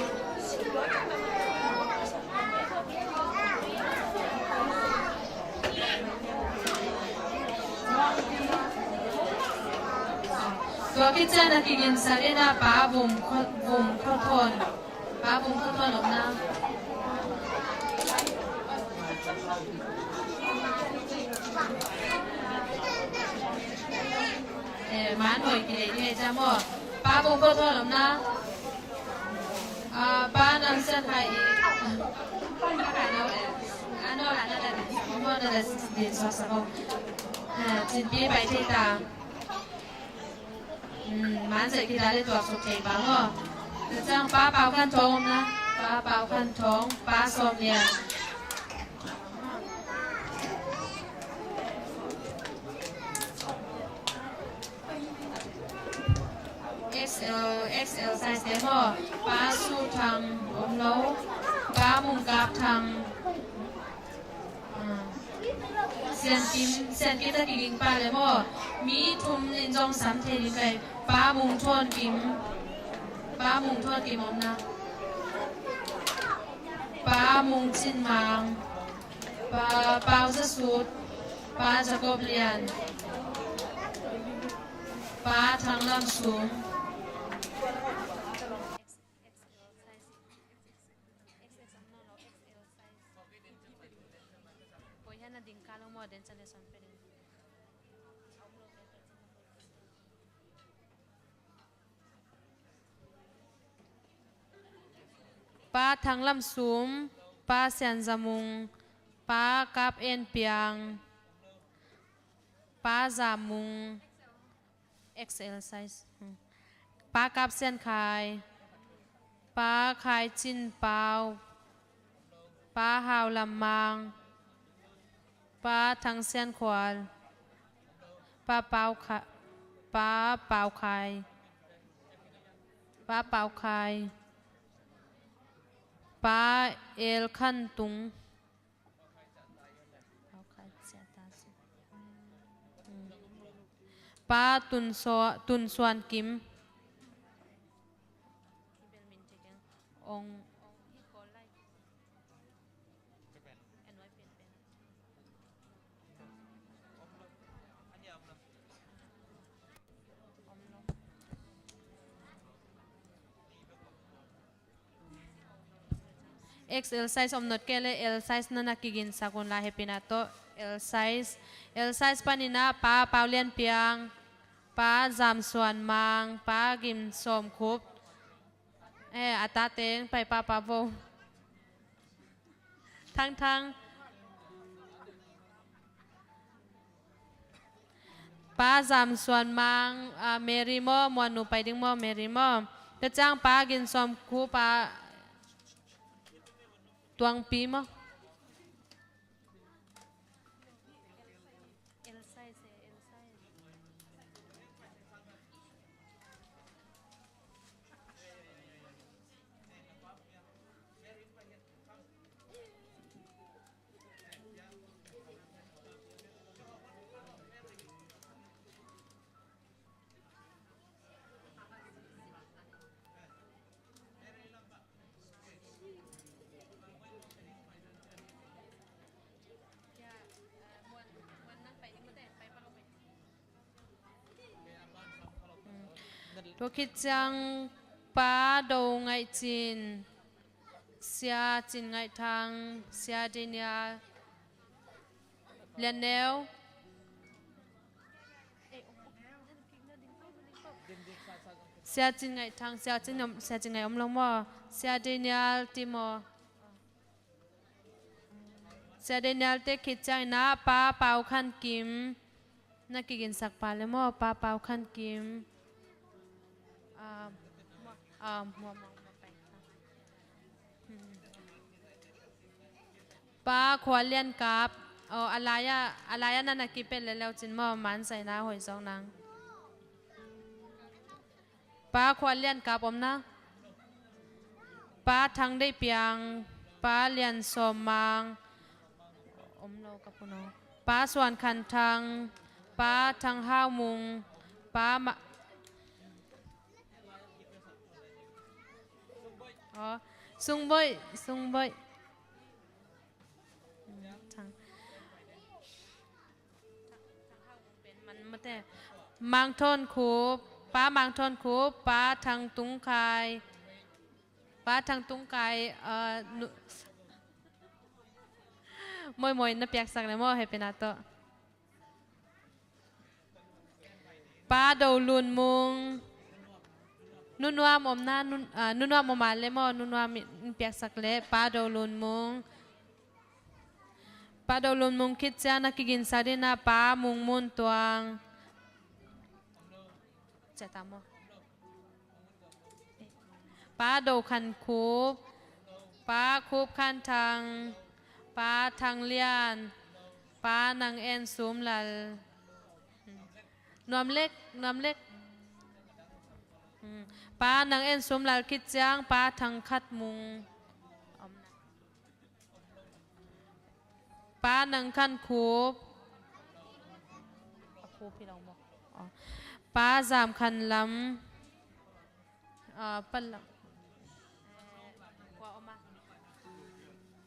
Tua khit ciang a kigin sa ding a Pa Vum Khua, Vum Khua Thawn. Pa Vum Khua Thawn om na. Eh, man hoi kilei ni e ca maw. Pa Vum Khua Thawn om na. Ah, Pa Nang Sian Khai i. Pa Khai no, eh, ano la na da din sa maw, na da din sa sa maw. Eh, Cinpi pai thei ta. Hmm, man zai kita le tuak suk thei pa maw. Tua ciang Pa Pau Khan Thawng om na. Pa Pau Khan Thawng, Pa Sawm Lian. X L, X L size te maw. Pa Su Thang om lo. Pa Mung Kap Thang. Ah. Sian Kim, Sian Kim ta kiging pa le maw. Mi thum in zong sam thei ding kai. Pa Mung Thawn Kim. Pa Mung Thawn Kim om na. Pa Mung Cin Mang. Pa Pau Za Sut. Pa Jacob Lian. Pa Thang Lam Sum. X L size. X X om nawn lo, X L size. Poi hian a ding kal lo maw, den chan le sawn pe ding. Pa Thang Lam Sum, Pa Sian Za Mung, Pa Kap En Piang, Pa Za Mung, X L size. Hmm. Pa Kap Sian Khai, Pa Khai Cin Pau, Pa Hau Lam Mang, Pa Thang Sian Khual, Pa Pau Kha-, Pa Pau Khai, Pa Pau Khai, Pa El Khan Tung. Pa Tun So-, Tun Suan Kim. Ong. X L size om nawn kei leh L size na na kiginsak un la, hehpihna tawh. L size, L size panin ah Pa Pau Lian Piang, Pa Zam Suan Mang, Pa Gim Sawm Khup. Eh, a ta teng pai Pa Pa Vo. Thang Thang. Pa Zam Suan Mang, ah, Mary maw, Muannu pai ding maw, Mary maw. Tua ciang Pa Gin Sawm Khup, Pa Tuangpi maw. Tua khit ciang Pa Do Ngaih Cin, Sia Cin Ngaih Thang, Sia Daniel Lian Neu. Sia Cin Ngaih Thang, Sia Cin, Sia Cin Ngaih om lo maw? Sia Daniel Timo. Sia Daniel te khit ciangin ah Pa Pau Khan Kim. Na kiginsak pa le maw, Pa Pau Khan Kim. Ah, ah, mua, mua, mua, pai. Hmm. Pa Khua Lian Kap. Oh, a laia, a laia na na kipet le leu cin maw, man saina hoi zong nang. Pa Khua Lian Kap om na. Pa Thang Deih Piang, Pa Lian Sawm Mang. Om lo ka pun aw. Pa Suan Khan Thang, Pa Thang Hau Mung, Pa Ma-, aw, Sung Boih, Sung Boih. Thang. Mang Thawn Khup, Pa Mang Thawn Khup, Pa Thang Tung Khai, Pa Thang Tung Khai, uh, nu-, Moi Moi na piaksak le maw, happy na tawh. Pa Do Lun Mung. Nu Nuam om na, Nu, ah, Nu Nuam om a le maw, Nu Nuam in piaksak le, Pa Do Lun Mung. Pa Do Lun Mung khit ciang na kiginsak ding na, Pa Mung Mun Tuang. Cia ta maw. Pa Do Khan Khup, Pa Khup Khan Thang, Pa Thang Lian, Pa Nang En Sum Lal. Nuam Lek, Nuam Lek. Hmm. Pa Nang En Sum Lal khit ciang, Pa Thang Khat Mung. Pa Nang Khan Khup. A khup hi lo maw. Oh. Pa Zam Khan Lam. Ah, pa Lam. Kua om a.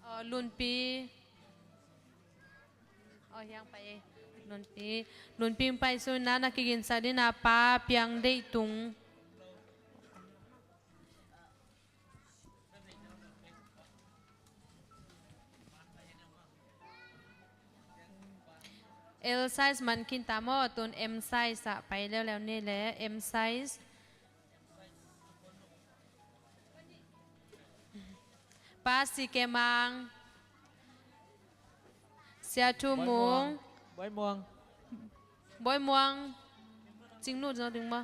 Oh, Lunpi. Oh, hiang pai. Lunpi. Lunpi pai sun na, na kiginsak ding na, Pa Piang Deih Tung. L size man khin ta maw, tun M size ah pai leuleu ni le, M size. Pa Si Ke Mang. Sia Thu Mung. Boy Muang. Boy Muang. Cing nu zo ding maw.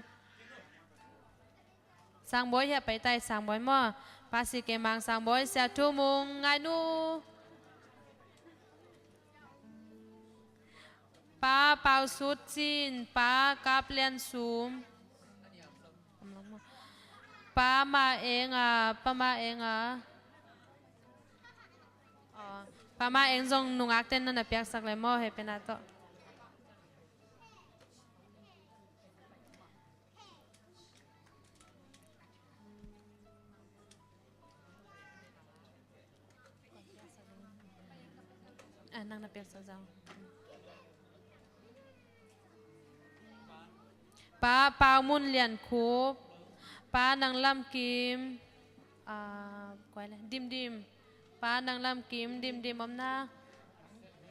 Sang Boy hiah pai tai, Sang Boy maw. Pa Si Ke Mang, Sang Boy, Sia Thu Mung, Ngai Nu. Pa Pau Sut Cin, Pa Kap Lian Sum. Pa Ma Eng a, Pa Ma Eng a. Oh, Pa Ma Eng zong nungak ten na na piaksak le maw, he pena tawh. Ah, nang na piaksak zong. Pa Pau Mun Lian Khup, Pa Nang Lam Kim, ah, kuai le, Dim Dim. Pa Nang Lam Kim, Dim Dim om na.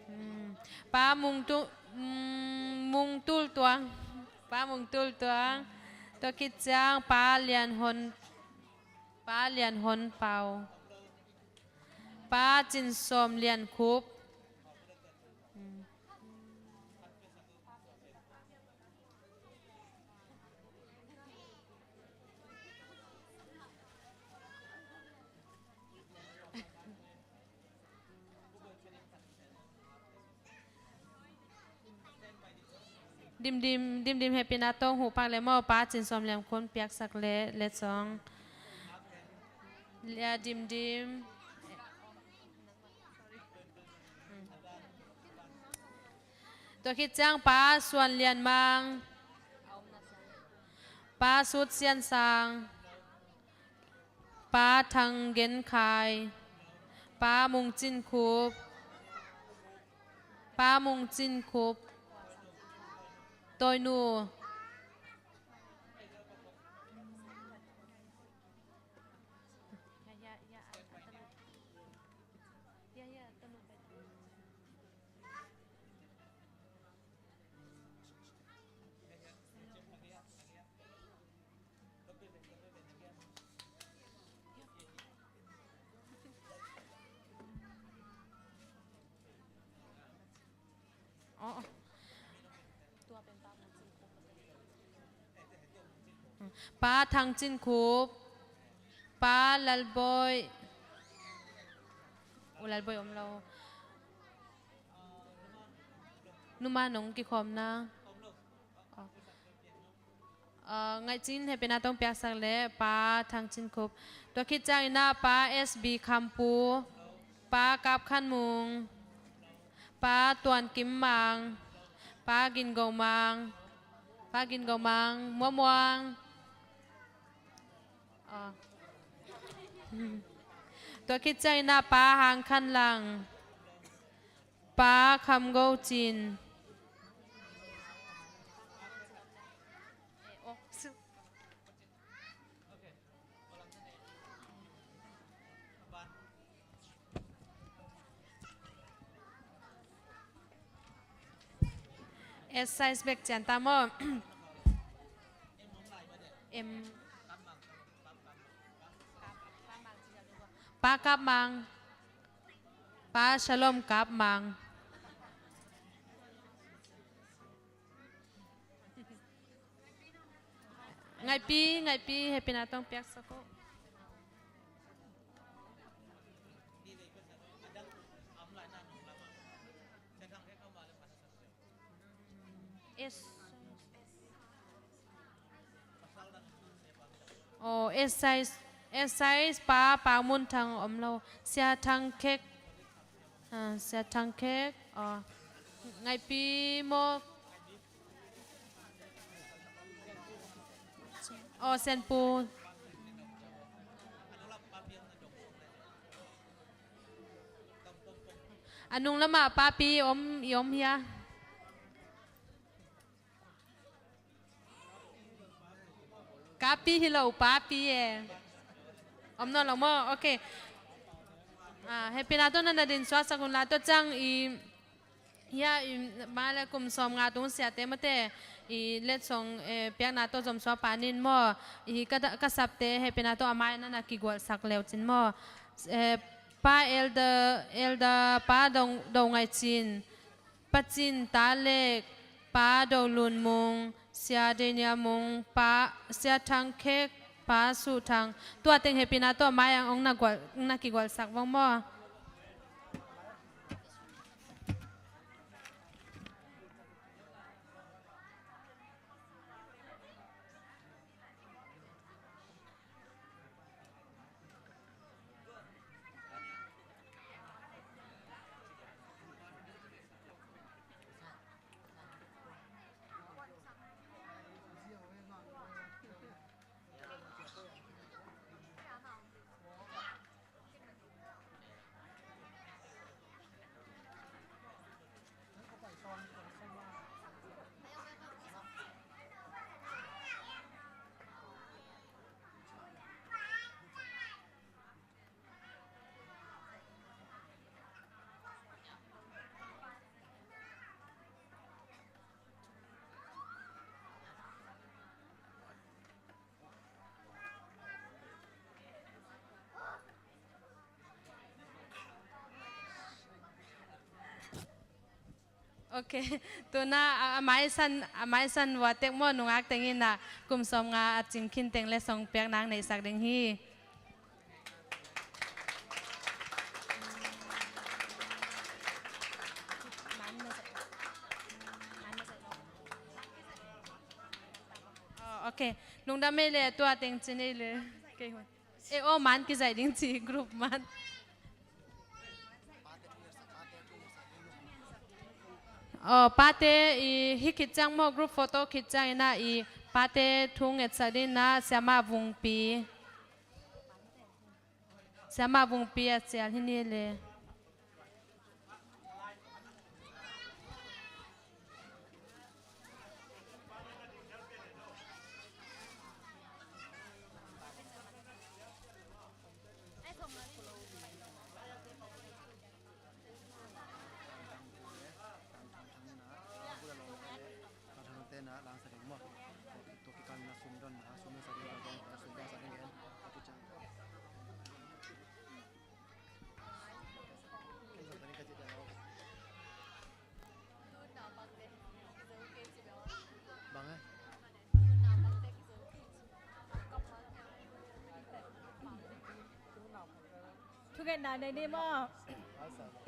Hmm. Pa Mung Tu, hmm, Mung Tul Tuang. Pa Mung Tul Tuang. Tua khit ciang Pa Lian Hon, Pa Lian Hon Pau. Pa Cin Sawm Lian Khup. Hmm. Dim Dim, Dim Dim, happy na tong hu pak le maw, Pa Cin Sawm Lian Khun piaksak le, le song. Lia Dim Dim. Tua khit ciang Pa Suan Lian Mang, Pa Sut Sian Sang, Pa Thang Gen Khai, Pa Mung Cin Khup, Pa Mung Cin Khup, Toinu. Pa Thang Cin Khup, Pa Lalboi, U Lalboi om lo. Numa nong kikhawmna. Ah, ngaihcin hehpihna tawh piaksak leh Pa Thang Cin Khup. Tua khit ciangin ah Pa S B Khampu, Pa Kap Khan Mung, Pa Tuan Kim Mang, Pa Gin Go Mang, Pa Gin Go Mang, Muang Muang. Ah. Tua khit ciangin ah Pa Hang Khan Lang, Pa Kham Go Cin. S size bek cian ta maw? M. Pa Kap Mang. Pa Shalom Kap Mang. Ngaipi, ngaipi, hehpihna tawh piaksak o. S. Oh, S size, S size Pa, Pa Mun Thang om lo. Sia Thang Khek. Ah, Sia Thang Khek. Oh. Ngaipi maw. Oh, Sian Pu. A nung lamah papi om, i om hia? Kapi hi lo, papi e. Om nawn lo maw? Ok. Ah, hehpihna tawh na na din suaksak un la, tua ciang i, hia, i, mah leh kum sawmnga tung siate mate, i letsong, eh, piakna tawh zom suak pah ni maw? I ka, ka sapte hehpihna tawh a mai na na kigualsak le uh cin maw? Eh, Pa Elder, Elder Pa Do, Do Ngai Cin, Pa Cin Ta Lek, Pa Do Lun Mung, Sia Daniel Mung, Pa Sia Thang Khek, Pa Su Thang. Tua teng hehpihna tawh mai ang ong na gual, ong na kigualsak vong maw? Ok, tuna a, a maisan, a maisan vua tek maw, nungak teng in ah kum sawmnga a cing khin teng letsong piak nang neihsak ding hi. Oh, ok, lungdam ei le, tua teng cin ei le. Kei hun. E aw, man kizaih ding ci, group man. Aw, pate i hih khit ciang maw, group photo khit ciangin ah i pate thu ngetsak dingin ah Siamah Vungpi. Siamah Vungpi a cial hi ni le. Ngetna nei ni maw?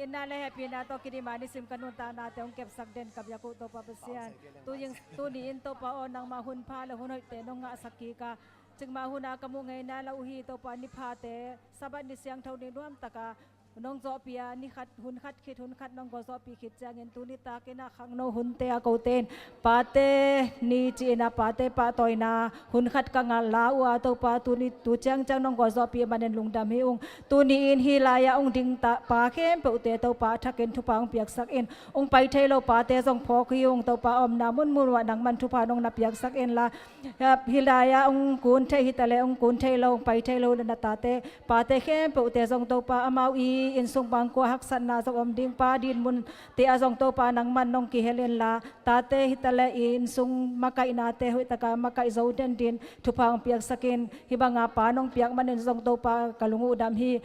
Itna le hehpihna tawh kidim a nisim ka nuntaknate hong kepsak den ka biak uh Topa Pasian. Tu-in, tuni-in Topa aw, nangmah hun pha le hun hoihte nong ngahsak kik a, cikmah hun a ka muh ngeina lo uh hi Topa, ni phate, Sabbath ni siangtho ni nuamtak a nong zawhpih a, ni khat, hun khat khit hun khat nong gualzawhpih khit ciangin tuni takin a khangno hunte a kote in Pate ni ci-in a pate pahtawina hun khat ka ngah la uh a, Topa, tuni tu ciangciang nong gualzawhpih manin lungdam hi ung. Tuni-in hih lai-ah hong ding ta pa khempeuhte Topa a thakin thupha hong piaksak in. Hong pai thei lo pate zong phawk hi ung Topa, a omna munmun uah nangman thupha nong na piaksak inla, hih lai-ah hong kun thei hi ta leh hong kun thei lo, hong pai thei lo na tate pate khempeuhte zong Topa, amau i innsung bangkua haksatna zong om ding, pa dinmunte ah zong Topa nangman nong kihel inla, tate hi ta leh i innsung makaihnate hoihtaka makaih zo den dingin thupha hong piaksak in. Hih banga pa nong piak manin zong Topa ka lung uh dam hi.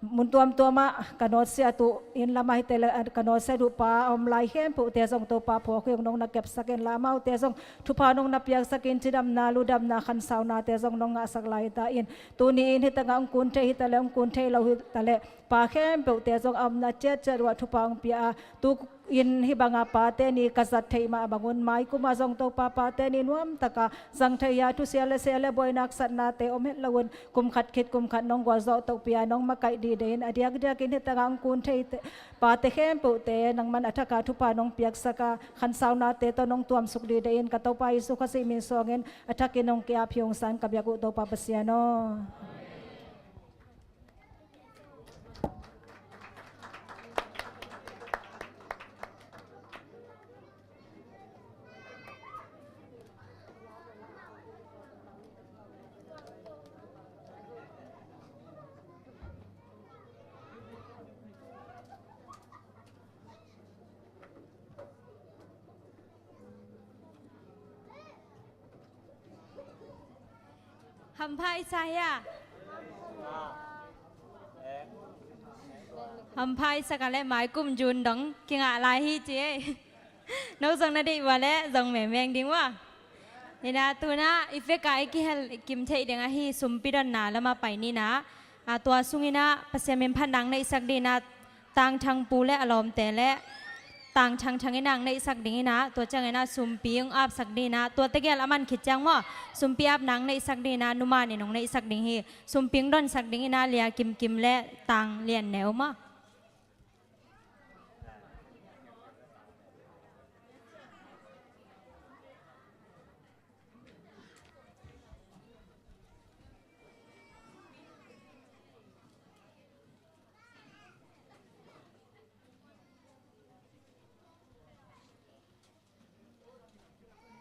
Mun tuamtuamah ka nawtsiat uh, inn lamah hi ta leh ka nawtsiat uh pa a om lai khempeuhte zong Topa phawk hi ung, nong na kepsak inla, amaute zong thupha nong na piaksak in, cidamna, ludamna, khansaunate zong nong ngahsak lai ta in. Tuni-in hih tangah hong kun thei hi ta leh hong kun thei lo hi ta leh pa khempeuhte zong a omna ciatciat uah thupha hong pia a, tu-in hih banga pate ni ka zat theih mah bangun, maikum ah zong Topa pate ni nuamtaka zang thei a, thusia le sia le buaina haksatnate om het loin kum khat khit kum khat nong gualzawh tohpih a, nong makaih dihdehin, a diakdiakin hih tangah hong kun thei te, pate khempeuhte nangman a thaka thupha nong piaksak a, khansaunate tawh nong tuamsuk dihdehin ka Topa Jesu Khazih min suangin a thakin nong ki-ap hi ung san ka biak uh Topa Pasian aw. Hampha i sa hia? Hampha i sa ka leh maikum June dong kingah lai hi ci ei. No zong na deih ua leh zong mengmeng ding ua. Hi na, tu-in ah i pek a i kihel kim theih ding ahi sumpi donna lamah pai ni na. A, tua sungin ah Pasian min phatna hong neihsak dingin ah Tangthang pu le a lawmte le Tangthang Thang in ah hong neihsak dingin ah, tua ciangin ah sumpi hong apsak dingin ah, tua tegel a man khit ciang maw, sumpi apna hong neihsak dingin ah Nu Man in hong neihsak ding hi. Sumpi hong donsak dingin ah Lia Kim Kim le Tang Lian Neu maw.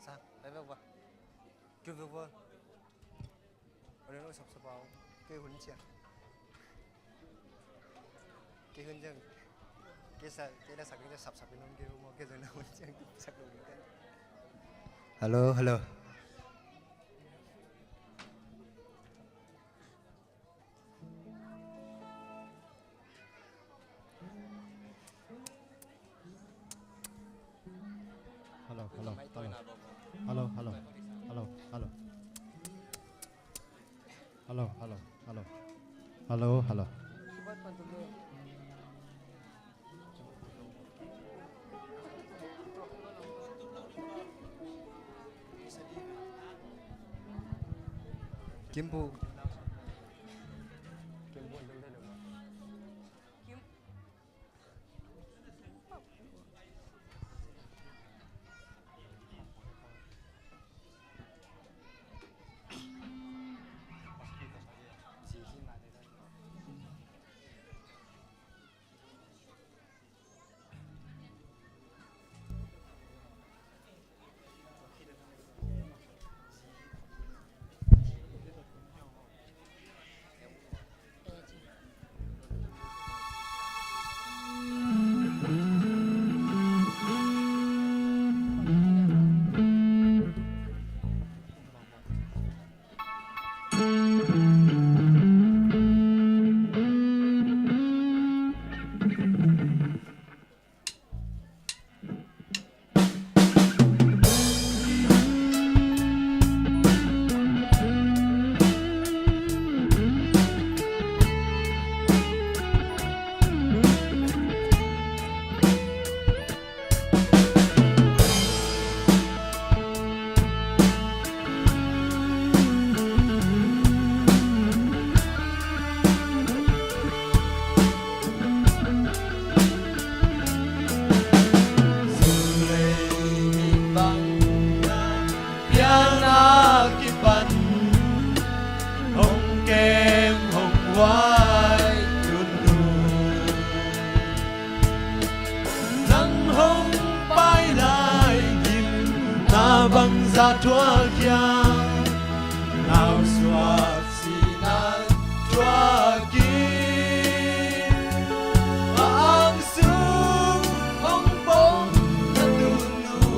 Sa, pai vek ua. Keu vek ua. Ua, no sapsap a, keu hun ciang. Keu hun ciang. Keu sa, keu la sak ni sapsap ni nong keu mo, keu zong na hun ciang sak lo ni. Hello, hello. Hello, hello, hello. Hello, hello. Hello, hello. Hello, hello, hello. Hello, hello. Kimpu. Tua kiang nausuak sinan tua kiang a ang sung hong pong na tunu.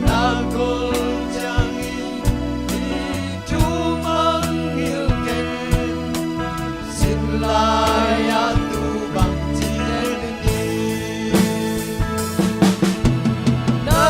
Na kol ciangin i thu mangngilh ken, sin lai-a tu bang ci den ni. Na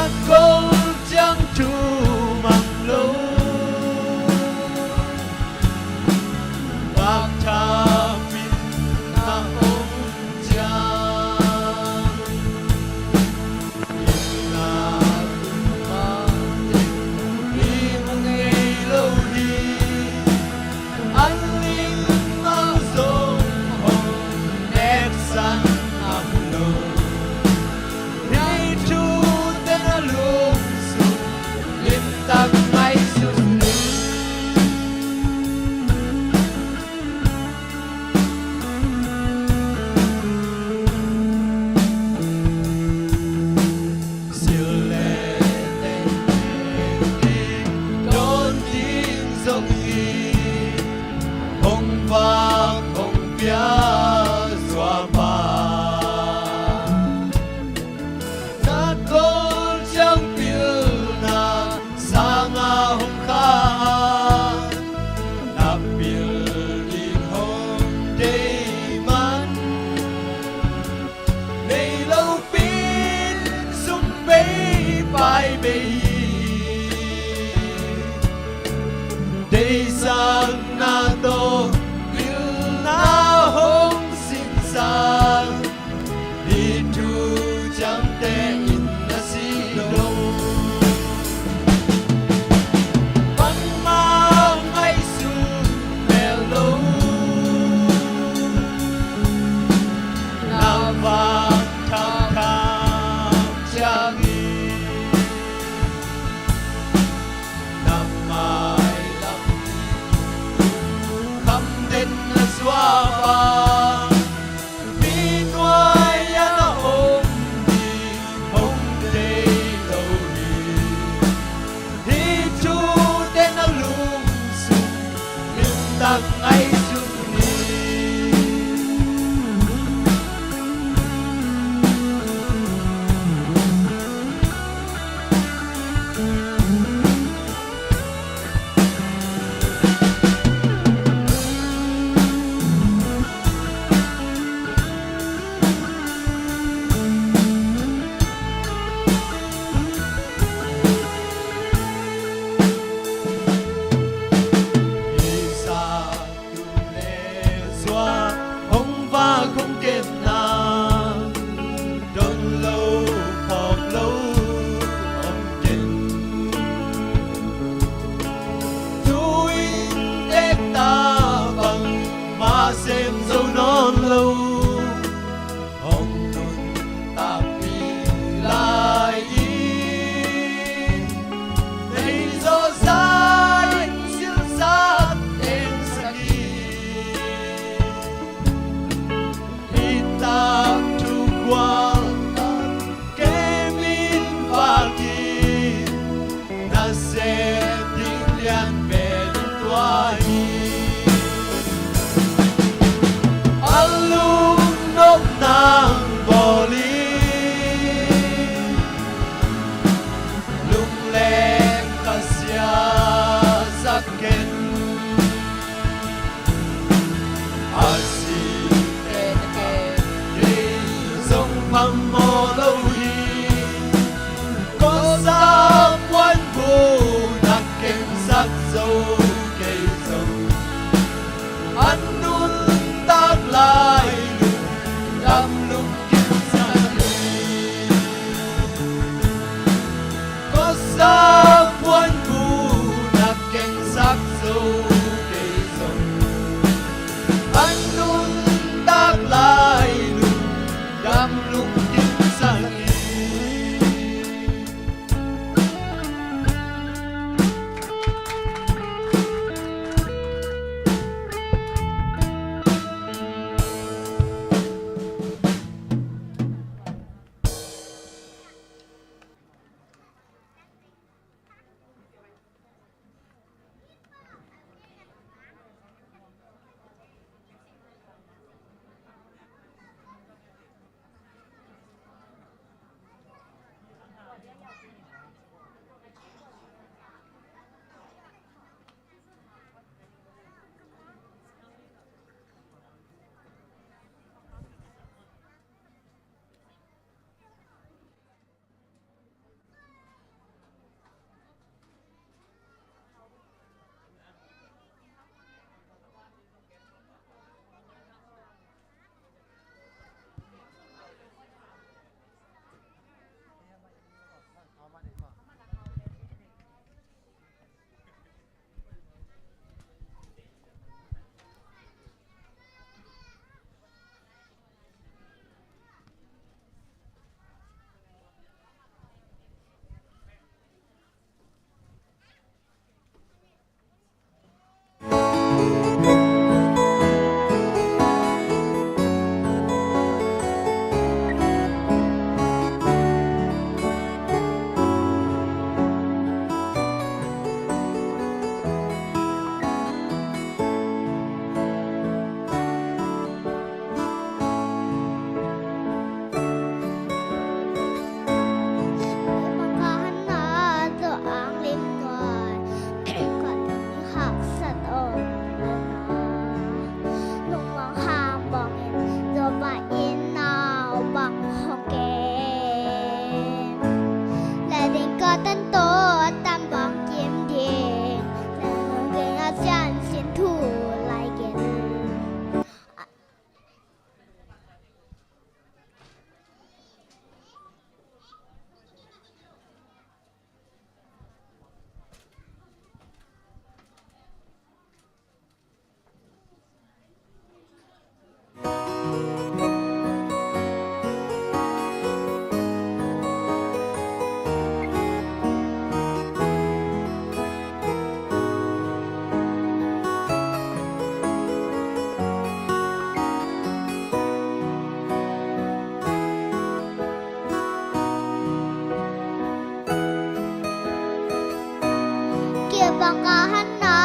Bang ka hana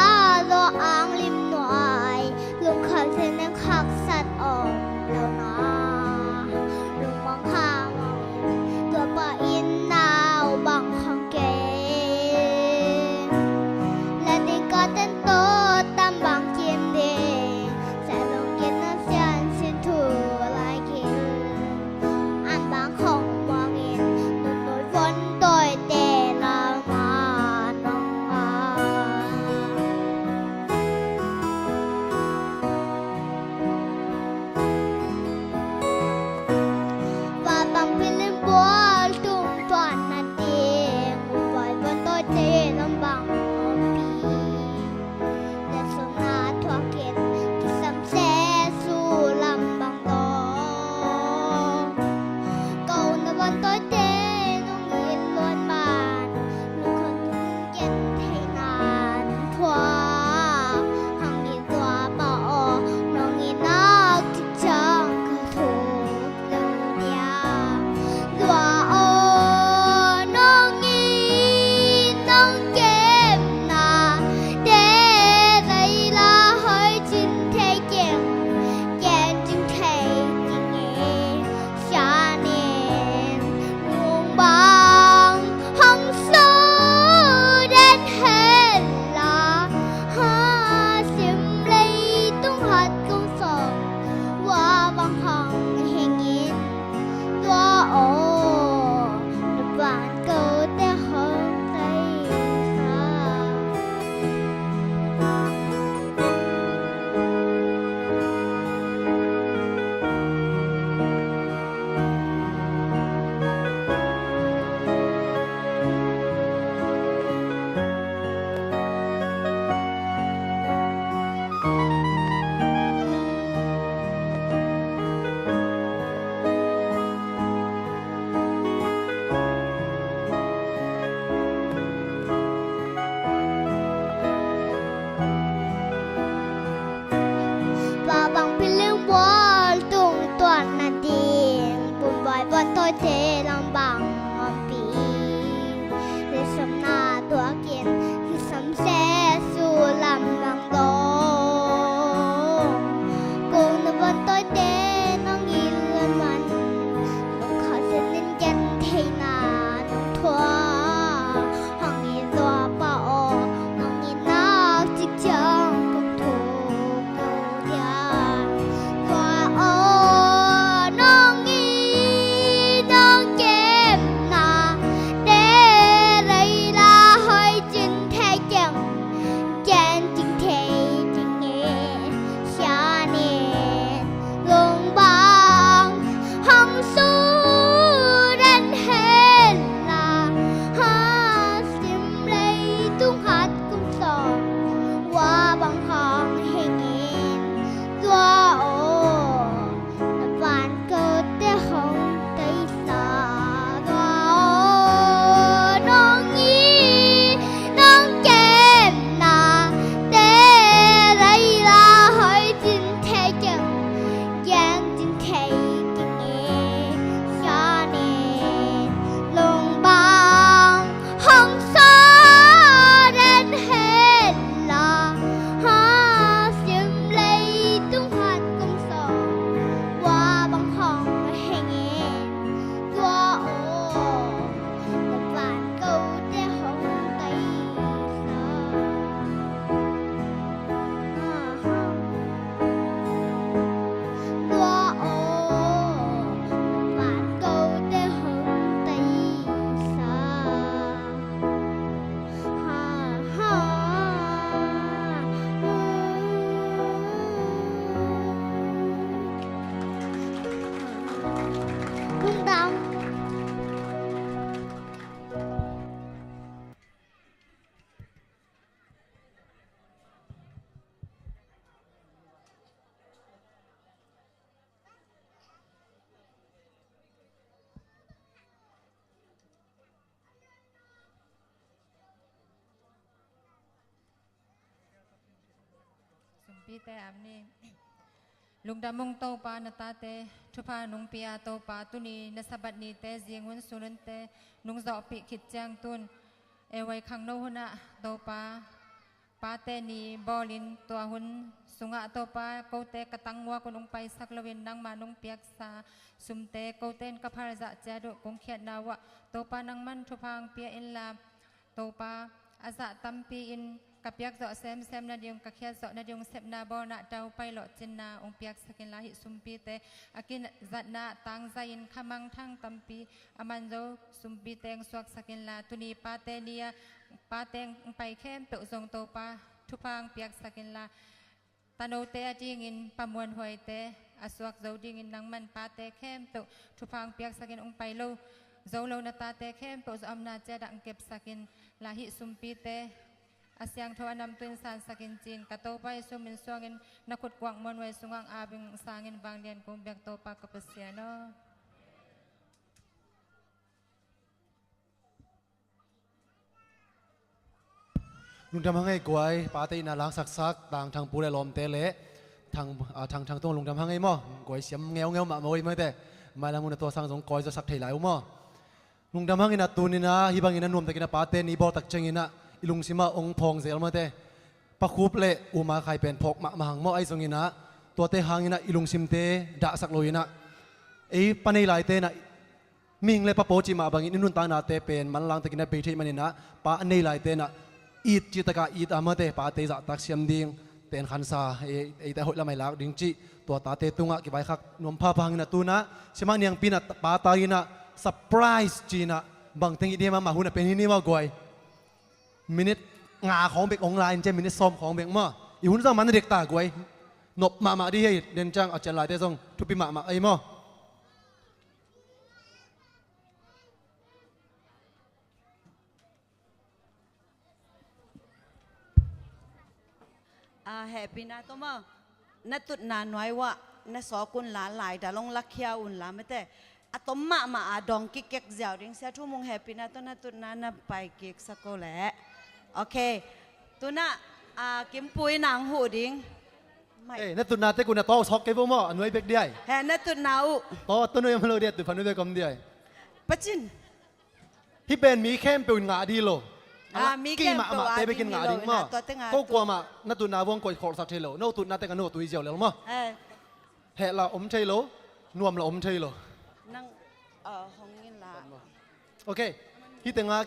zaw ang lim nuai, lungkhat sinin haksat om lo na. Lungmang kha mawngin, tua pa in nau bang khang kei. Lading ka ten to tam bang kim ding, sa lung kit na sian sin thu lai kim. An bang khong muangin, nunul von toite lam a nong a. Tua bang pilim bual tung tuan na ding, mual von toite lam bang opi. Letsong na thuakin kisam se su lam bang dong. Ko na van toite nong it luan man, lungkham tung gen thei nan thuak. Hang it tua pa aw, nong it nak cik ciang ka thuk. Tua aw, nong it nong kepna te, lei la hoi cin thei keng, gen cin thei keng e. Sianin lung bang hong su den hen la, ha sim leitung hat kong sawm, tua bang hong hingin. Tua aw, na van kote hong tei sa. Tua bang pilim bual tung tuan na ding, bun buai buan toi te lam bang ompih. Letsong na tuakin kisam se su lam bang dong. Kong na buan toi te nong it luan man, nong kha se nin gen thei na nong thuak. Hong it tua pa aw, nong it nak cik ciang kong thuk lo diam. Tua aw, nong it nong kepna te, lei la hoi cin thei keng, gen cin thei keng e. Sianin lung bang hong su den hen la, ha sim leitung hat kong sawm, tua bang hong hingin. Tua aw, na van kote hong tei sa. Tua aw, nong it nong kepna te, lei la hoi cin thei keng, gen cin thei keng e. Sianin lung bang hong su den hen la, ha sim leitung hat kong sawm, tua bang hong hingin. Tua aw, na van kote hong tei sa. Tua aw, na van kote hong tei sa. Ha, ha. Lungdam. Sumpite am ni. Lungdam ung Topa, na tate thupha nungpi a Topa, tuni na Sabbath nite zingun sununte nungzawhpih khit ciang tun Ei vai khangno hunah Topa, Pate Ni bawlin tua hun sungah Topa, kote ka tangmuak un hong paisak loin nangmah nong piaksa sumte kote in ka phalzah ciat uh kong khiatna uhah Topa nangman thupha hong pia inla, Topa, a zah tampi in ka piakzawh semsem nading, ka khiatzawh nading sepna bawlna tau pailawh cinna hong piaksak inla, hih sumpite a kizatna tangzai-in khamangthang tampi a manzo sumpite hong suaksak inla, tuni Pate Ni-a Pate hong pai khempeuh zong Topa thupha hong piaksak inla, tanote a dingin pamuanhuaite a suak zo dingin nangman Pate khempeuh thupha hong piaksakin, hong pai lo zo lo na tate khempeuh zawhamna ciatah hong kepsakin la, hih sumpite a siangtho a namtui in sansakin ci-in ka Topa Jesuh min suangin na khutkuak muanhuai sungah hong ap-in hong sangin vanglian kong biak Topa ka Pasian aw. Lungdam hang ei guai, Pate Ni-a langsaksak Tang Thang pu le lawmte le Thang, ah, Thang Thang tung lungdam hang ei maw. Guai siam ngeungeu mahmah ei maw te. Mailam hun a tua sang zong kawi zawsak thei lai uh maw. Lungdam hang in a tuni-in a hih bangin a nuamtakin a Pate Ni bawltak ciangin a i lungsim ah hong phawng zel maw te. Pa Khup le U Ma Khai pen phawk mahmah hang maw, ahi zongin a tuate hangin a i lungsimte dahsak loin a ei pa nei laite in a mihing le pa pawl cih mah bangin i nuntaknate pen manlangtakin a bei theih manin a pa a nei laite in a it cih takah it a maw te, pate zahtak siam ding, ten khansa, ei, eite a hoih lamah i lak ding cih tua tate tungah kivaikhak nuam phapha hangin a tu-in a Siamah Niangpi in a pa tangin a surprise ci-in a bangteng it ding hiam, amah hun a pen hi ni maw guai. Minute nga khawng bek hong la in ciah, minute sawm khawng bek maw. I hun zong man a dek ta guai. Nop mahmah ding hi ei, den ciang a cian laite zong thupi mahmah ei maw. A, hehpihna tawh maw, na tutna nuai uah na sawk unla, laidal hong lakhia unla mate. A tom mahmah a dawng kikkek ziau ding sia thu mung, hehpihna tawh na tutna na pai kiksak o leh. Ok. Tu-in a, a, Kimpu in hong huh ding. Mai. Eh, na tutna tek un a tawh sawk kei vo maw, a nuai bek diai. He, na tutna uh. Tawh, tawh nuai om lo diai, tut pha nuai bek om diai. Pacin. Hih pen mi khempeuh in ngah dih lo. Ah, mi khempeuh mahmah te bek in ngah dih lo, ngah ding maw. Ko kuamah na tutna vuang koih khawlsak thei lo. No tutna tek a no tui ziau lel maw. Eh. Heh la om thei lo, nuam la om thei lo. Nang, ah, hong in la. Ok. Hih tengah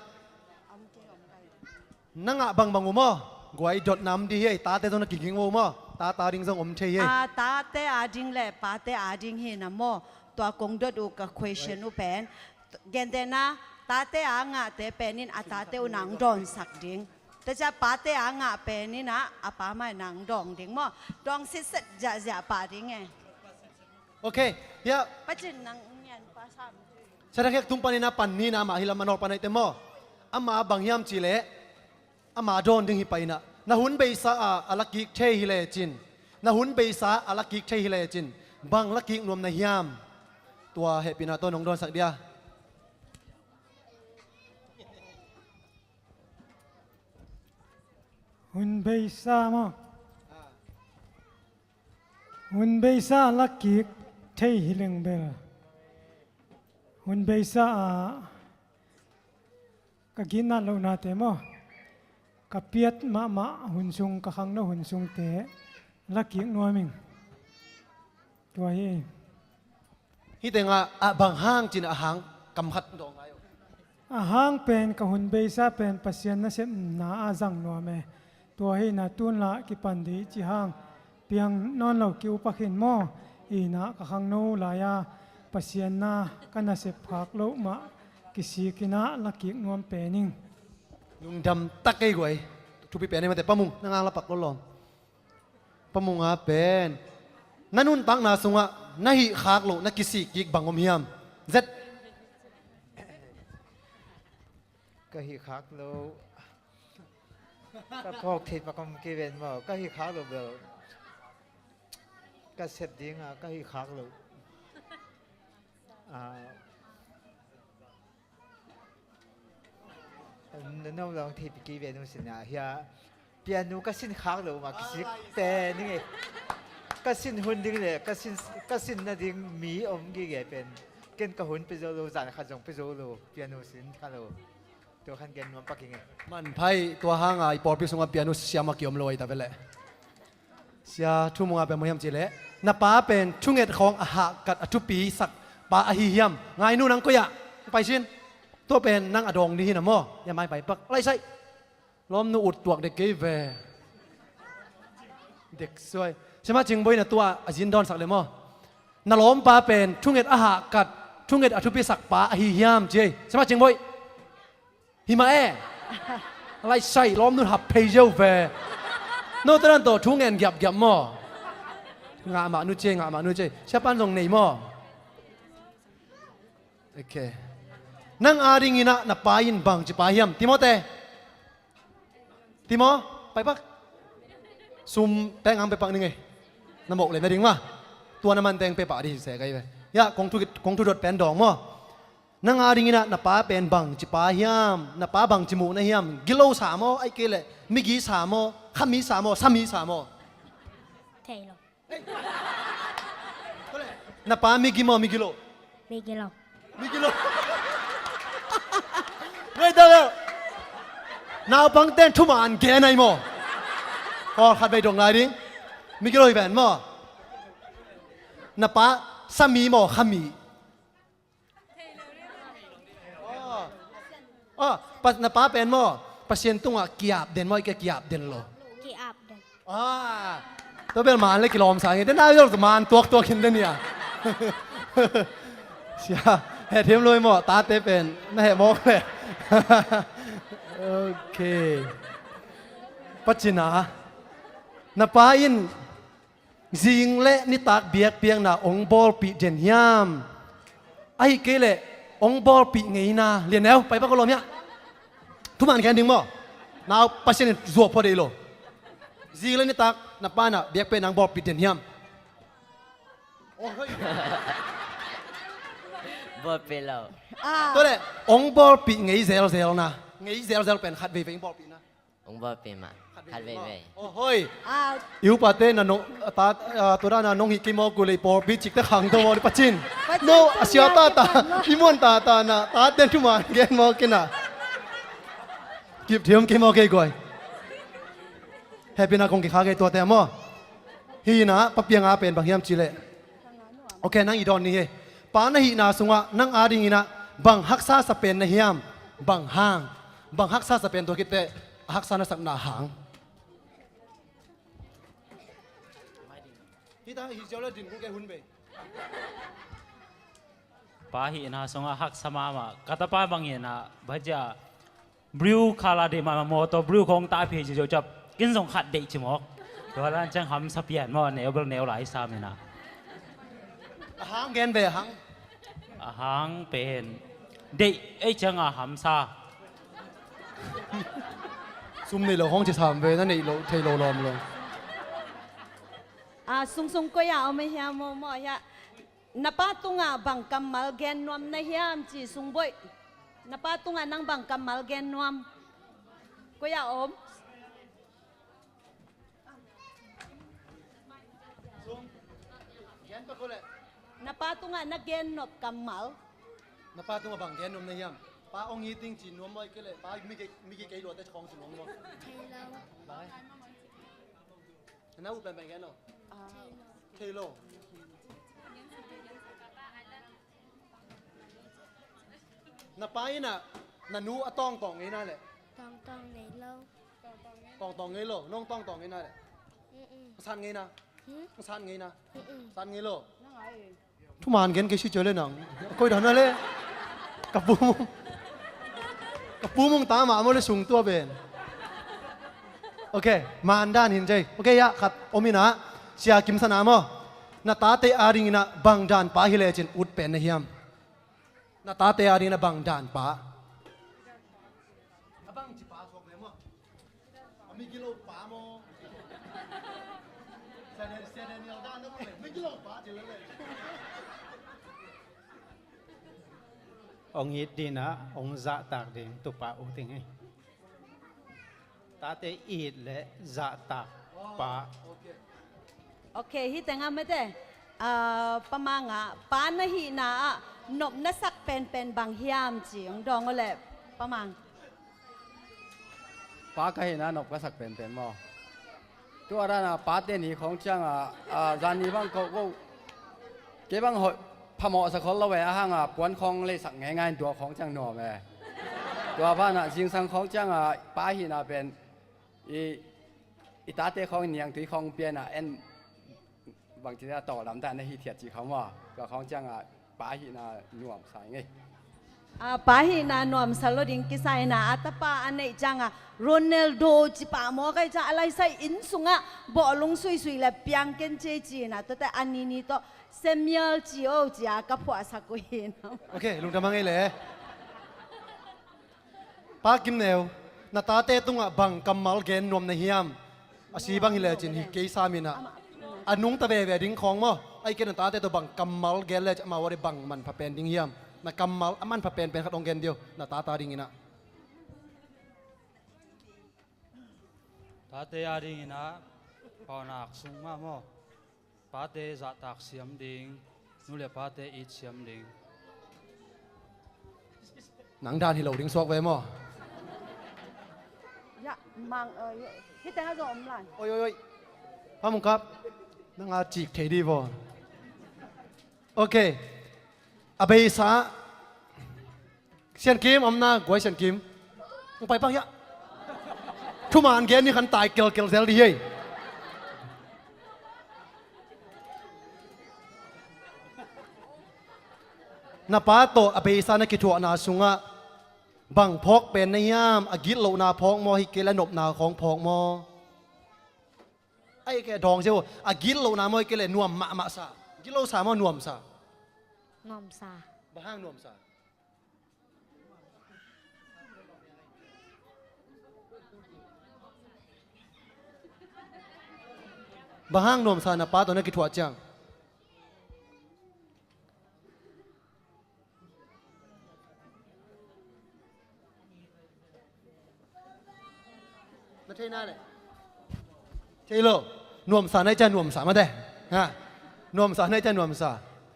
na ngah bangbang uh maw. Guai dotna om dih hi ei, tate zong na kiging uh maw. Tate a ding zong om thei hi ei. Ah, tate a ding le pate a ding hi na maw. Tua kong dot uh ka question uh pen. Gentehna, tate a ngahte pen in a tate uh in hong dawnsak ding. Tua ciang pate a ngah pen in a, a pa mah in hong dawng ding maw. Dawng sitset ziahziah pah ding e. Ok, ya. Pacin nang ngian pa sam. Sia Thang Khek tung panin a pan ni-in a mah hi lam a nawl pan ahih teh maw. Ama bang hiam cih leh. Ama dawn ding hi pah in a, na hun beisa a a lakik thei hi lecin, na hun beisa a lakik thei hi lecin, bang lakik nuam na hiam? Tua hehpihna tawh nong dawnsak dia. Hun beisa maw? Hun beisa a lakik thei hi leng bel, hun beisa a ka ginat lohnate maw, ka piat mahmah hun sung, ka khangno hun sungte lakik nuam ing. Tua hi. Hih tengah a bang hang cin a hang kam khat dawng ngai o. A hang pen ka hun beisa pen Pasian nasepna a zang nuam e. Tua hi na tun lah kipan dih ci hang piang nawn lo ki-upa khin maw. Ina ka khangno lai-a Pasian na ka nasep khak loh mah kisik in a lakik nuam pen ing. Lungdam tak ei guai. Thupi pen ei mate, Pa Mung, na ngang la pak lo lawm. Pa Mung a pen na nuntakna sungah na hih khak loh, na kisik kik bang om hiam? Zet. Ka hih khak loh. Ka phawk theih pak om kei ven maw. Ka hih khak loh bel. Ka sep ding a, ka hih khak loh. Ah. Na no lawng theihpih kei ve nu sin a hia. Pianu ka sin khak lo mah kisik pen ing e. Ka sin hun ding le ka sin, ka sin nading mi om gige pen. Ken ka hun pe zo lo, zan khat zong pe zo lo, pianu sin kha lo. Tua khan gen nuam pak ing e. Manpha i, tua hanga i pawlpi sungah pianu siam a kiom lo ahi ta ve leh. Sia thu mungah pen bang hiam cih leh, na pa pen thunget khawng a hahkat a thupi sak pa ahi hiam? Ngai nu, nang koi ah? Pai sin. Tua pen nang a dawng ding hi na maw? Ia, mai pai pak. Laisai. Lawmnu ut tuak dek kei ve. Dek suai. Sia mah Cingboih, na tua a zin dawnsak le maw? Na lawmpa pen thunget a hahkat, thunget a thupi sak pa ahi hiam ci ei. Sia mah Cingboih. Hi mah e. Laisai, lawmnu hap phei ziau ve. No te dan tawh thu ngen giapgiap maw? Ngah mah nu ci ei, ngah mah nu ci ei. Sia pan zong nei maw? Ok. Nang adingin ah na pa in bangci pa hiam? Timote. Timo, pai pak. Sum pek ngang pe pak ning e. Na mawk le na ding mah. Tua na man teng pe pak ding hi se kai ve. Ia, kong thu, kong thu dot pen dawng maw? Nang adingin ah na pa pen bangci pa hiam? Na pa bangci muhna hiam? Gilo sa maw, ahih kei leh migi sa maw, khami sa maw, sami sa maw? Thei lo. Na pa migi maw, migi lo? Migi lo. Migi lo. Wei ta lo. Naupangte'n thuman gen ahi maw? Aw, khat vei dong lai ding. Migi lo hi ven maw? Na pa sami maw, khami? Aw. Aw, pa, na pa pen maw, Pasian tungah ki-ap den maw, ahih kei leh ki-ap den lo? Ki-ap den. Aw. Tua bel man le kilawm sa nge, den a yol man tuaktuak hi den ia. Sia, hetthiam lo hi maw, tate pen na heh mawk le. Ok. Pa Cin a, na pa in zing le nitak biakpiakna hong bawlpih den hiam? Ahih kei leh hong bawlpih ngeina, Lian Neu, pai pak, ko lawm hiam? Thuman gen ding maw? Nau, Pasian in zuau phua deih lo. Zing le nitak na pa in ah biakpiakna hong bawlpih den hiam? Oh, hoi. Bawlpih lo. Ah. Tua leh hong bawlpih ngei zelzel na. Ngei zelzel pen khat veivei hong bawlpih na. Hong bawlpih mah. Khat veivei. Khat veivei. Oh, hoi. Ah. I upate na nong, ta, ah, tua dan a nong hih kei mawk uh leh i pawlpi cikte khang to mawk ni, Pa Cin. Pa Cin, no, a sia tata, i muan tata na, tate'n thuman gen mawk kei na. Kip thiam kei mawk kei guai. Hehpihna kong kikhak e tuate maw. Hi na, Pa Piang a pen bang hiam cih leh. Ok, nang i dawn ni hi. Pa na hihna sungah nang adingin ah bang haksa sa pen na hiam? Bang hang? Bang haksa sa pen, tua khit teh a haksa na sakna hang. Hi ta, hi ziau le din kul kei hun bei. Pa hihna sungah haksa mahmah. Ka tapa bang hi na, bajia Brew khala deih mahmah, motor brew khawng ta phei ziauziau ciap. Ken zong khat deih ci mawk. Tua dan ciang hamsa pian maw, neu bel neu lai sam hi na. A hang gen ve, a hang. A hang pen deih ei ciang a hamsa. Sum nei lo hong ci sam ve, na neih lo thei lo lawm lo. A sungsung koi a om a hiam maw, maw hiah. Na pa tungah bang kammal gen nuam na hiam ci, Sungboih. Na pa tungah nang bang kammal gen nuam? Koi ah om? Na pa tungah na gen nop kammal? Na pa tungah bang gen nuam na hiam? Pa hong it ing ci nuam maw, ahih kei leh pa mi kei, mi kei kei luate khawng ci nuam maw? Thei lo. Bang e? Na u pen pen gen lo. Ah. Thei lo. Na pa in ah na nu a tawngtawng ngei na leh? Tawngtawng ngei lo. Tawngtawng ngei lo. Nong tawngtawng ngei na leh? Mm-mm. San ngei na? Hmm? San ngei na? Mm-mm. San ngei lo. Thuman gen kei si cio le nang. Koi dan a le. Ka pu mung. Ka pu mung ta mah maw le sung tua pen. Ok, man dan hin cei. Ok, ya, khat om in ah. Sia Kim San a maw. Na tate adingin ah bang dan pa hi lecin ut pen na hiam? Na tate adingin ah bang dan pa? A bang ci pa suak le maw? A migilo pa maw? Sia Dan, Sia Daniel dan na maw le? Migilo pa ci le le. Hong it ding ah, hong zahtak ding tu pa ut ing ei. Tate it le zahtak pa. Ok, hih tengah mete. Ah, Pa Mang ah, pa na hihna ah nop na sak penpen bang hiam ci, hong dawng aw leh, Pa Mang. Pa ka hihna nop ka sak penpen maw? Tua dana pate ni khawng cianga, a, zan ni bang ko ko. Kei bang hoih phamawh sa khol lo ve, a hanga puan khawng leisak ngeingai in tua khawng ciang nuam e. Tua bana zingsang khawng cianga pa hihna pen i, i tate khawng niangtui khawng piana en bangci a tawh lamta na hi thiat ci khawng maw? Tua khawng cianga pa hihna nuamsa i ngei. A, pa hihna nuamsa lo ding kisa ina, a tapa a neih cianga Ronaldo ci pah maw kai ciang a laisai inn sungah bawhlung suisui le piang ken ce ci ina, tuate a nini tawh Samuel ci o cia ka phuahsak uh hina. Ok, lungdam a ngei le. Pa Kim Neu, na tate tungah bang kammal gen nuam na hiam? A si bang hi lecin hi kei saminah a nungta veve ding khawng maw? Ai kei na tate tawh bang kammal gen lecin amau a dei bang manpha pen ding hiam? Na kammal a manpha penpen khat hong gen dih o, na tata dinginah. Tate a dinginah pawlnak sung mah maw? Pate zahtak siam ding, nu le pate it siam ding. Nang dan hi lo ding suak ve maw? Ya, mang, uh, hi tengah zong om lai. Oi, oi, oi. Pa Mungkap, nang a cik thei dih vaw. Ok. A beisa. Sian Kim, om na, guai Sian Kim. Hong pai pak hiah. Thuman gen ni khan tai kelkel zel di hei. Na pa tawh a beisa na kithuahna sungah bang phawk pen na hiam? A gitlohna phawk maw, hi kei le nopna khawng phawk maw? Ai kei dawng zeu, a gitlohna maw, hi kei le nuam mahmah sa? Gitlo sa maw, nuam sa? Nuam sa. Bang hang nuam sa? Bang hang nuamsa na pa tawh na kithuah ciang? Na thei na le. Thei lo. Nuamsa na i cia nuamsa mate. Ha. Nuamsa na i cia nuamsa.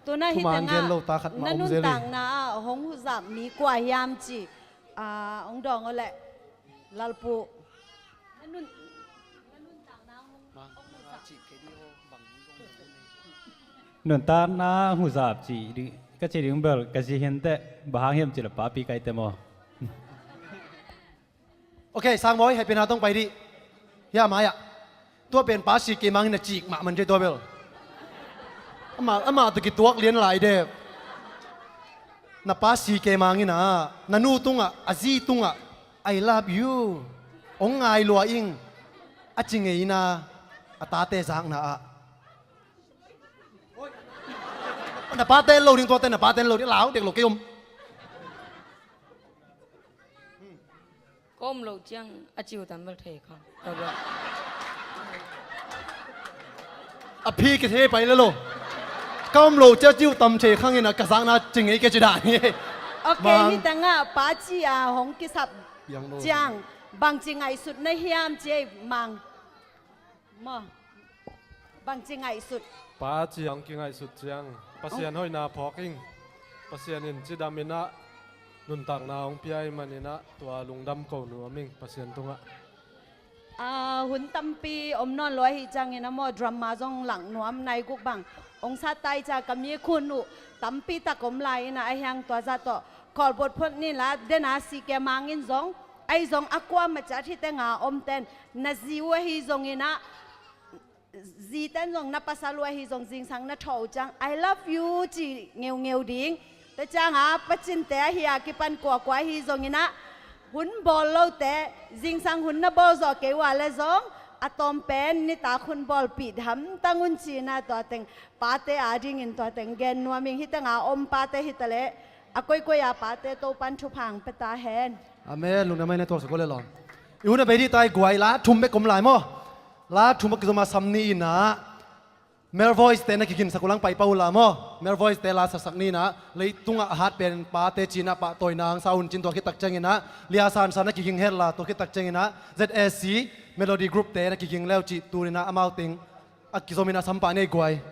Tuna hi tanga gen lo ta khat ma na om zel hi. Nuntakna ah hong huzap mi kua hiam ci, ah, hong dawng aw leh. Lalpu. Na nun, na nuntakna hong, hong huzap. Nuntakna huzap ci ding ka ci ding bel ka zi hinteh, bang hang hiam ci le papi kaite maw? Ok, Sangbawi, hei pen a tong pai dih. Hia mai ah. Tua pen pa si kei mangin a cik mahmah ci tua bel. Amah, amah tu kituak lian lai dep. Na pa si kei mangin a, na nu tungah, a zi tungah, "I love you." Ong ngai lua ing. A ci ngei ina, a tate zakna ah. Na pa ten lo ding, tua ten na pa ten lo ding, lau dek lo kei om. Ka om lo ciang a ciu tam bel thei khang. A phi kithei pai le lo. Ka om lo ciang a ciu tam thei khang ina ka zakna ci ngei kei ci dah ni. Ok, hi tangah pa ci a hong kisap ciang bangci ngaihsut na hiam ci ei mang. Maw, bangci ngaihsut? Pa ciang kingaihsut ciang Pasian hoihna phawk ing. Pasian in cidam inah nuntakna hong pia ih man inah tua lungdam ko nuam ing Pasian tungah. Ah, hun tampi om nawn lua ahi ciangin a maw, drama zong lang nuam nai guk bang hong sat tai cia ka mi khun uh tampi tak om lai inah a hiang tua zah tawh kawlbot phot ni la dena si ke mangin zong ahi zong a kua maciat hi tenga om ten na zi uh ahi zong inah zi ten zong na pasal uh ahi zong zingsang na thawh uh ciang I love you ci ngeungeu ding. Tua cianga pacinte ahi a kipan kuakua ahi zong inah hun bawl lote zingsang hun na bawl zawh kei uh a le zong a tawm pen nitak hun bawlpih hamtang un ci inah tua teng pate a dingin tua teng gen nuam ing. Hi tenga om pate hi ta leh a koikoi a pate Topan thupha hong pia ta hen. Amen. Lungdam a ina tuaksak uh le lawm. I hun a bei dih tai guai la thum bek om lai maw? La thum a kizom a sam ni inah Male voice te na kiginsak uh lang pai pah uh la maw? Male voice te la sasak ni inah leitungah a hat pen pate ci inah pahtawina hong sa un cin tua khit tak ciang inah Lia Sansa na kiging het la tua khit tak ciang inah Z A C Melody Group te na kiging leu cih tu inah amau teng a kizom inah sam pah ni ei guai.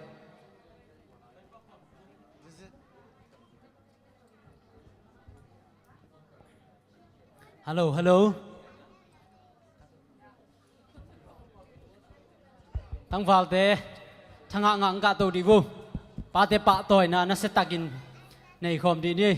Hello, hello. Tangvalte, thangah ngah ngah to dih uh. Pate pahtawina nasia takin nei khawm dih ni.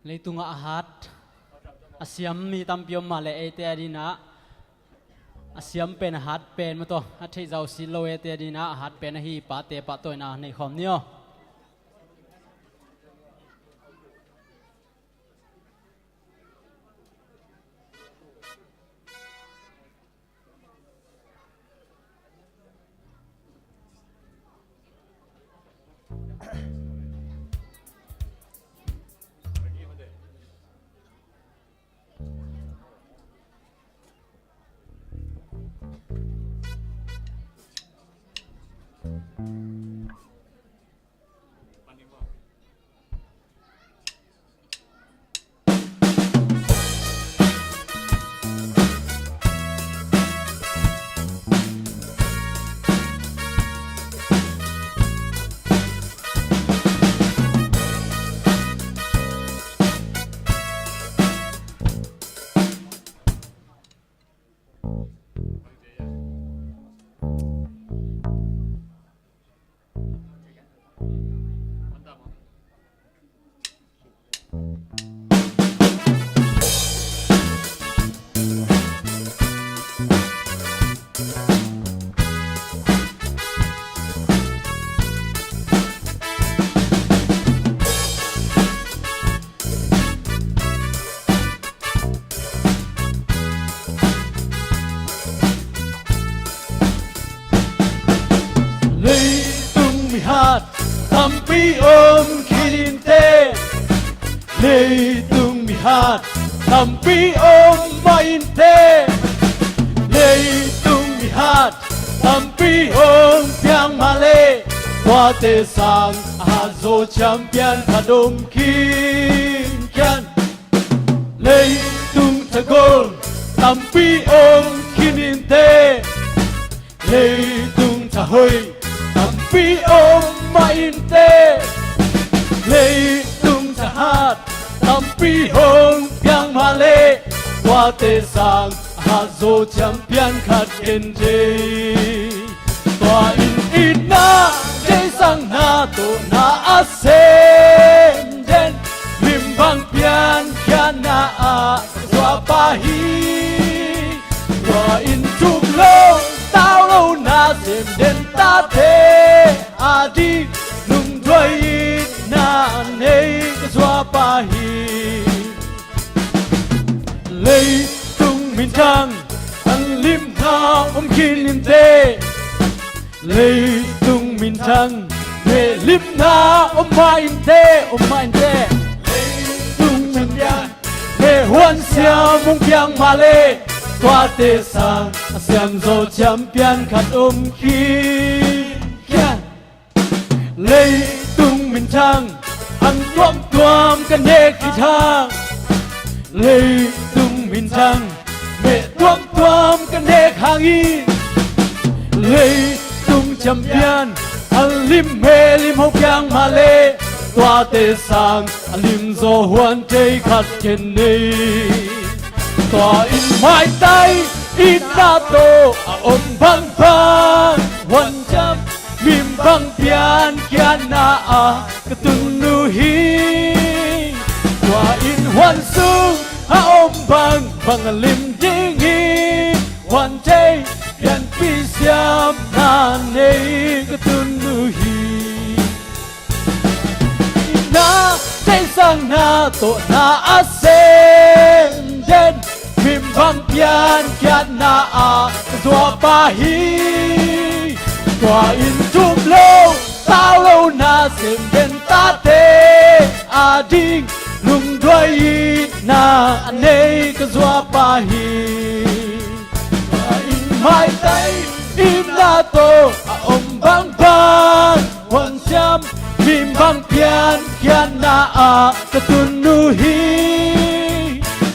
Leitungah a hat a siam mi tampi om mah leh eite adingin ah a siam pen a hat pen maw, tua a theih zau sit lo, eite adingin ah a hat pen ahi pate pahtawina nei khawm ni aw. Leitung mi hat tampi om khin inteh. Leitung mi hat tampi om mah inteh. Leitung mi hat tampi hong piang mah leh, tuate sang a hat zaw champion khat om khinkhian. Leitung thagol tampi om khin inteh. Leitung thahoih tampi om mah inteh. Leitung thahat tampi hong piang mah leh, tuate sang a hat zaw champion khat ken thei. Tua in itna, deihsakna, tohna a sem den, lim bang piankhiatna ah zuapa hi. Tua in thuk lo, tau lo na sem den tate ading, lungduai itna nei ka zuapa hi. Leitung minthang a limna om khin inteh. Leitung minthang a limna om mah inteh, om mah inteh. Leitung champion a huan siam hong piang mah leh, tuate sang a siam zaw champion khat om khinkhian. Leitung minthang a tuamtuam ka nek khit hang. Leitung minthang a tuamtuam ka nek hangin, leitung champion a lim he lim hong piang mah leh, tuate sang a lim zaw huan thei khat ken nei. Tua in maitai itna tawh a om bangbang, huan ciam lim bang piankhiatna ah ka tun uh hi. Tua in huan sung a om bangbang a lim ding hi. Huan thei pianpih siamna nei ka tun uh hi. Itna, deihsak Tangna tawh na a sem den, mim bang piankhiatna ah ka zuapa hi. Tua in tum lo tau lo na sem den tate ading lungduai itna a nei ka zuapa hi. Tua in maitai itna tawh a om bangbang huan siam, mim bang piankhiatna ah ka tun uh hi.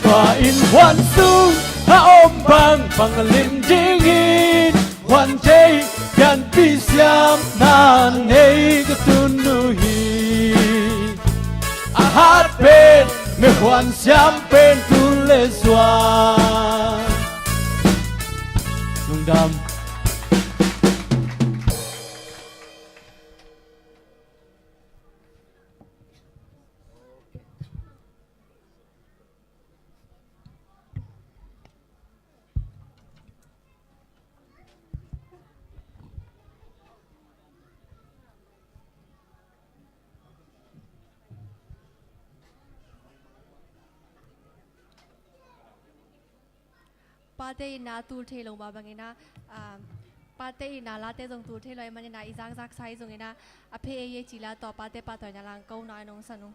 Tua in huan sung a om bangbang lim dingin huan thei pianpih siamna nei ka tun uh hi. A hat pen me huan siam pen tun le zuan. Lungdam. Pate in na tul thei lo mah bangin ah, ah, pate in na late zong tul thei lo ahih manin ah i zakzak sa hi zongin ah, a phei ei ei ci la tawh pate pahtawi na lang ko na a nong san uh.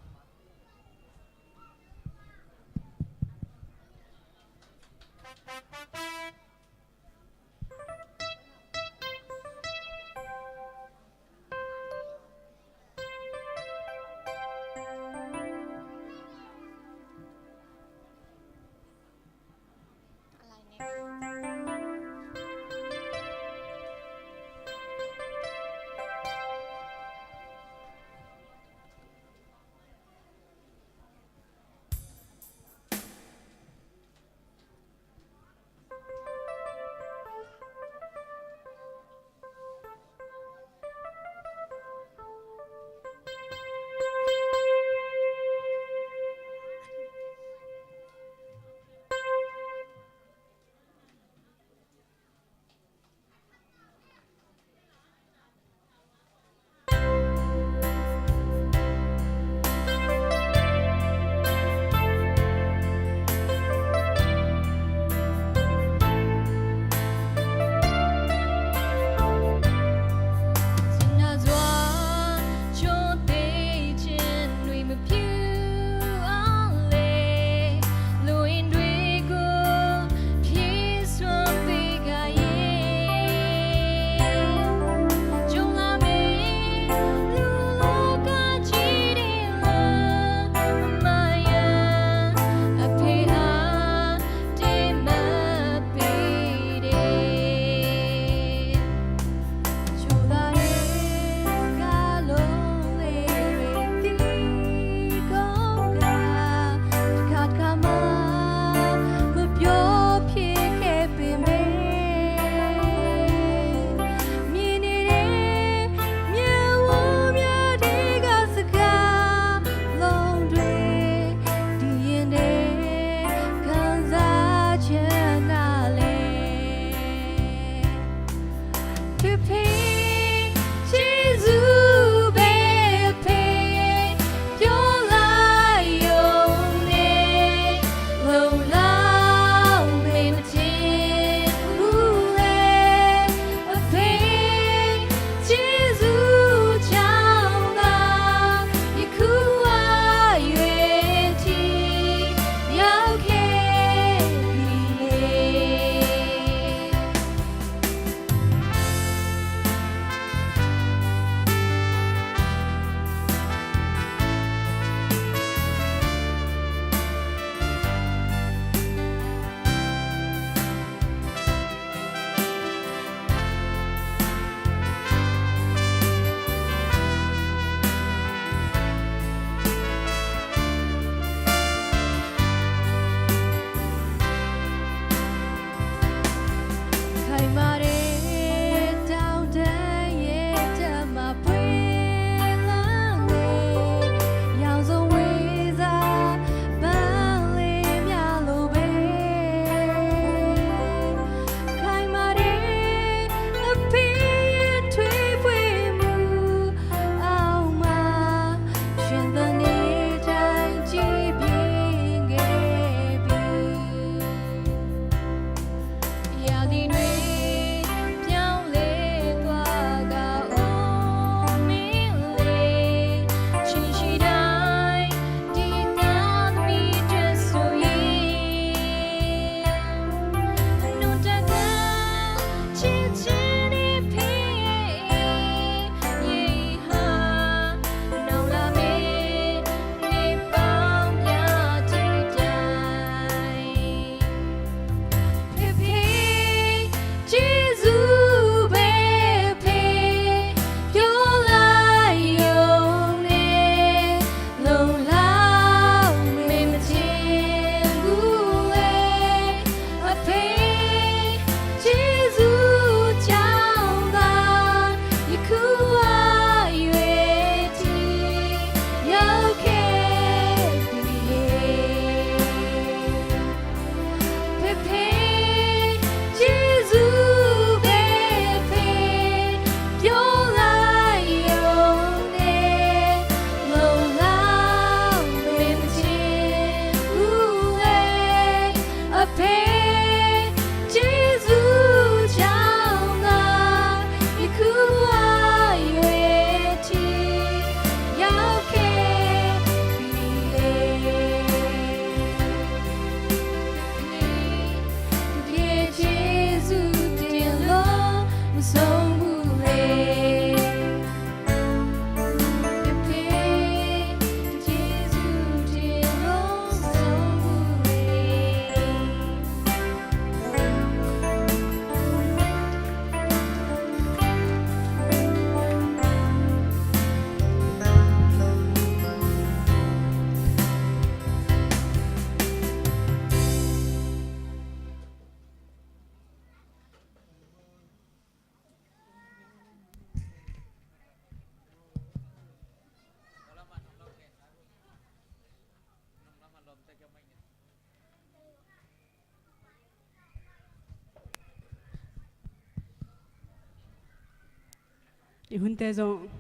I hunte zong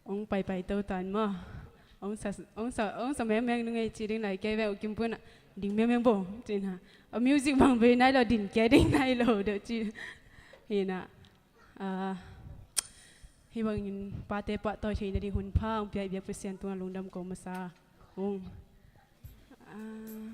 ong paipai to tan maw. Ong sa, ong sa, ong sa mengmeng nung ei ci ding nai kei veng, u Kim Pun ah ding mengmeng bo ci na. A music bang bei nai lo, din ke ding nai lo deuh ci. Hi na. Ah, hi bangin pate pahtawi theina ding hun pha ong pia i biak Pasian tungah lungdam ko masa ung. Ah.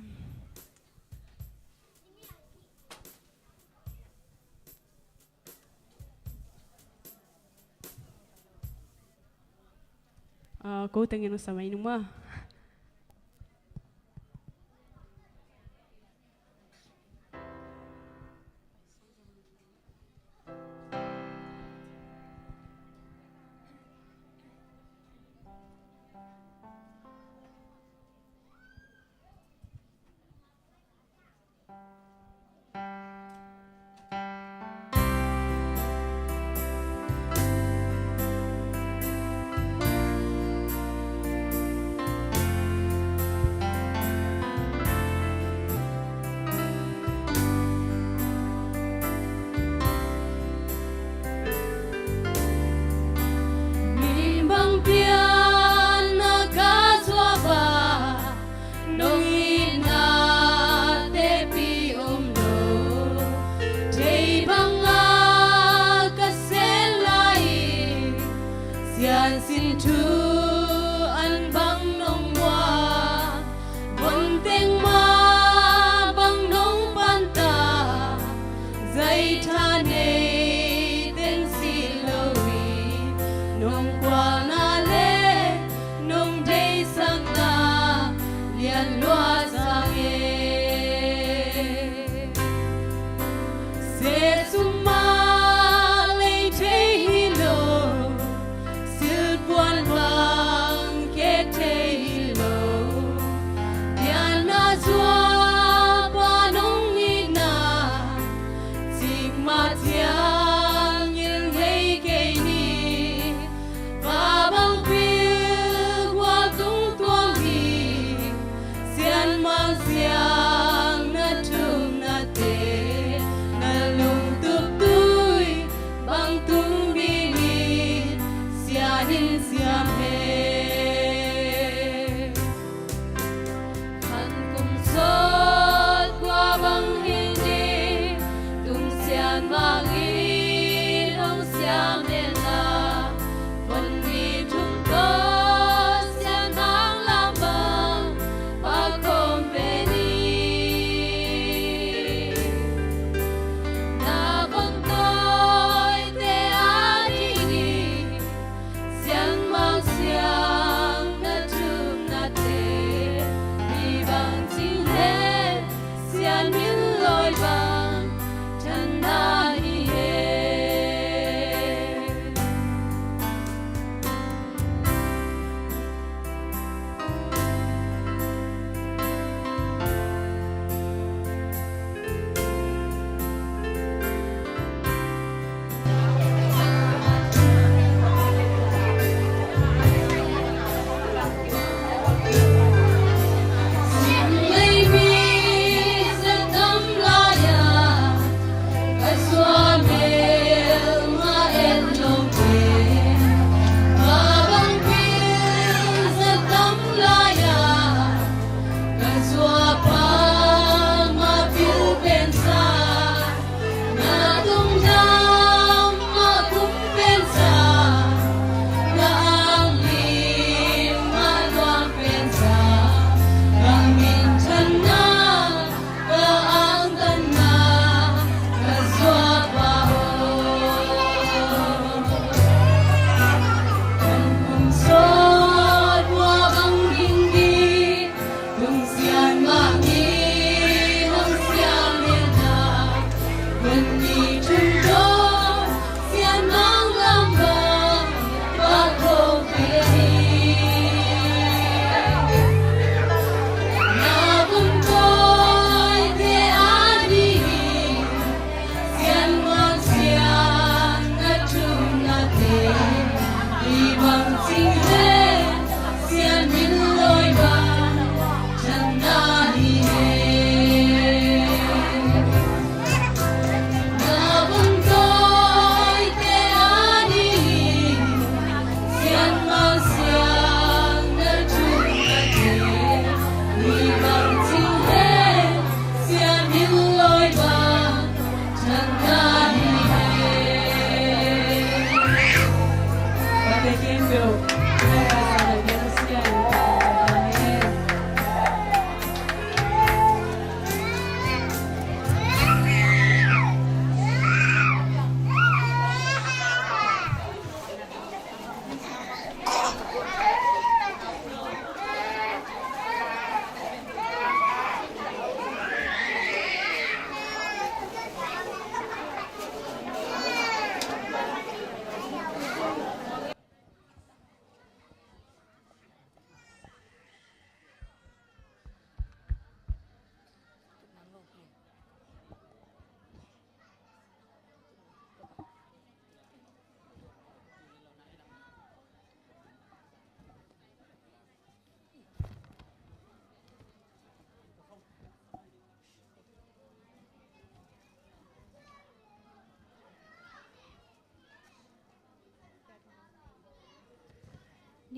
Ah, ko tengin u samai numa.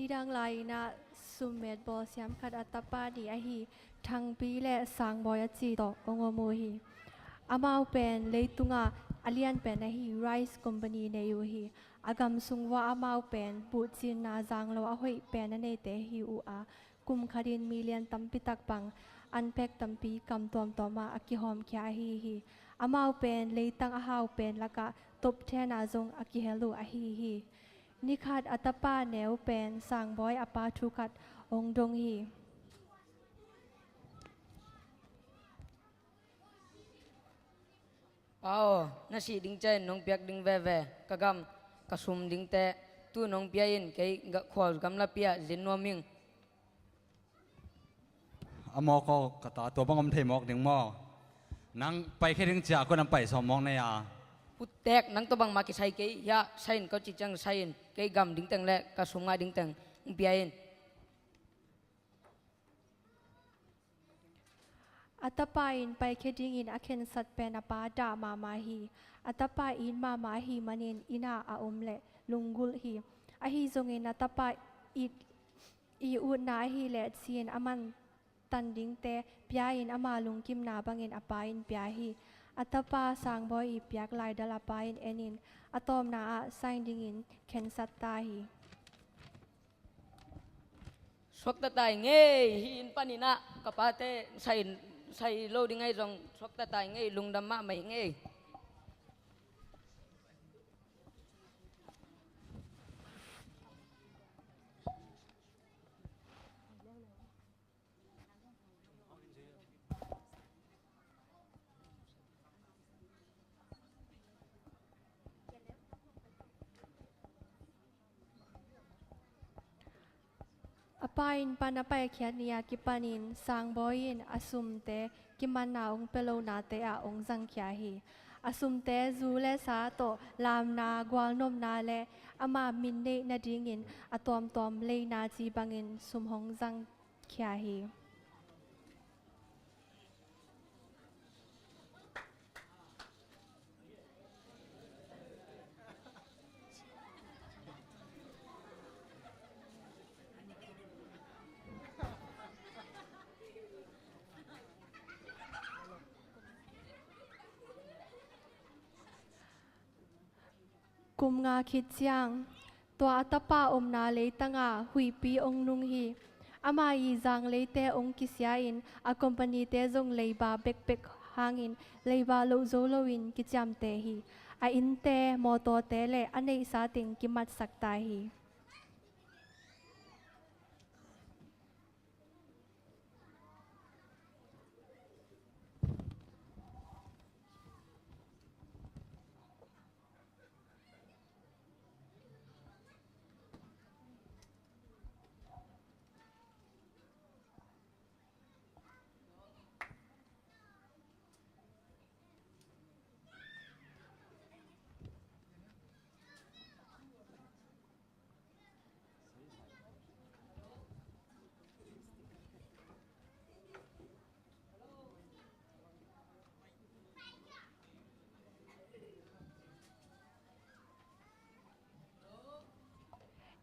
Nidang lai-in ah summet bawlsiam khat a tapa nih ahi Thangpi le Sangbawi a ci tawh hong om uh hi. Amau pen leitungah a lian pen ahi rice company nei uh hi. A gam sung uah amau pen buhcinna zang lo a hoih pen a neite hi uh a, kum khatin million tampi tak bang unpack tampi kam tuamtuam ah a kihawmkhia ahi hi. Amau pen leitang a hau pen lakah top ten ah zong a kihel uh ahi hi. Nikhat a tapa neu pen Sangbawi a pa thu khat hong dong hi. Pa aw, na sih ding ciangin nong piak ding veve ka gam, ka sum dingte tu nong pia in, kei khual gamlapi ah zin nuam ing. A mawk aw ka ta, tua bang om thei mawk ding maw? Nang paikhia ding ciang kua nang pai sawm mawk nei a? Puttek, nang tua bangmah kisai kei hiah, sai in ko cih ciang sai in, kei gam dingteng le ka sum ngah dingteng hong pia in. A tapa in paikhia dingin a khensat pen a pa dah mahmah hi. A tapa it mahmah ahih manin inn ah a om leh lunggulh hi. Ahi zongin a tapa it i utna ahih leh ci-in a mantan dingte pia-in ama lungkimna bangin a pa in pia hi. A tapa Sangbawi i piak laidal a pa in enin a tawpna ah saing dingin khensat ta hi. Suakta tai ngei, hih inn panin ah ka pate sai, sai lo ding ahi zong suakta tai ngei, lungdam mahmah ing ei. A pa inn pan a paikhiat ni-a kipanin Sangbawi in a sumte kimanna hong pia lonate ah hong zangkhia hi. A sumte zu le sa tawh lamna, gualnopna le ama min neih nadingin a tuamtuam leina ci bangin sum hong zangkhia hi. Kum nga khit ciang tua a tapa omna leitangah huihpi hong nung hi. Ama i zang leite hong kisia-in a companyte zong leiba bekbek hangin leiba loh zo loin kiciamteh hi. A innte, mawtawte le a neihsa teng kimatsak ta hi.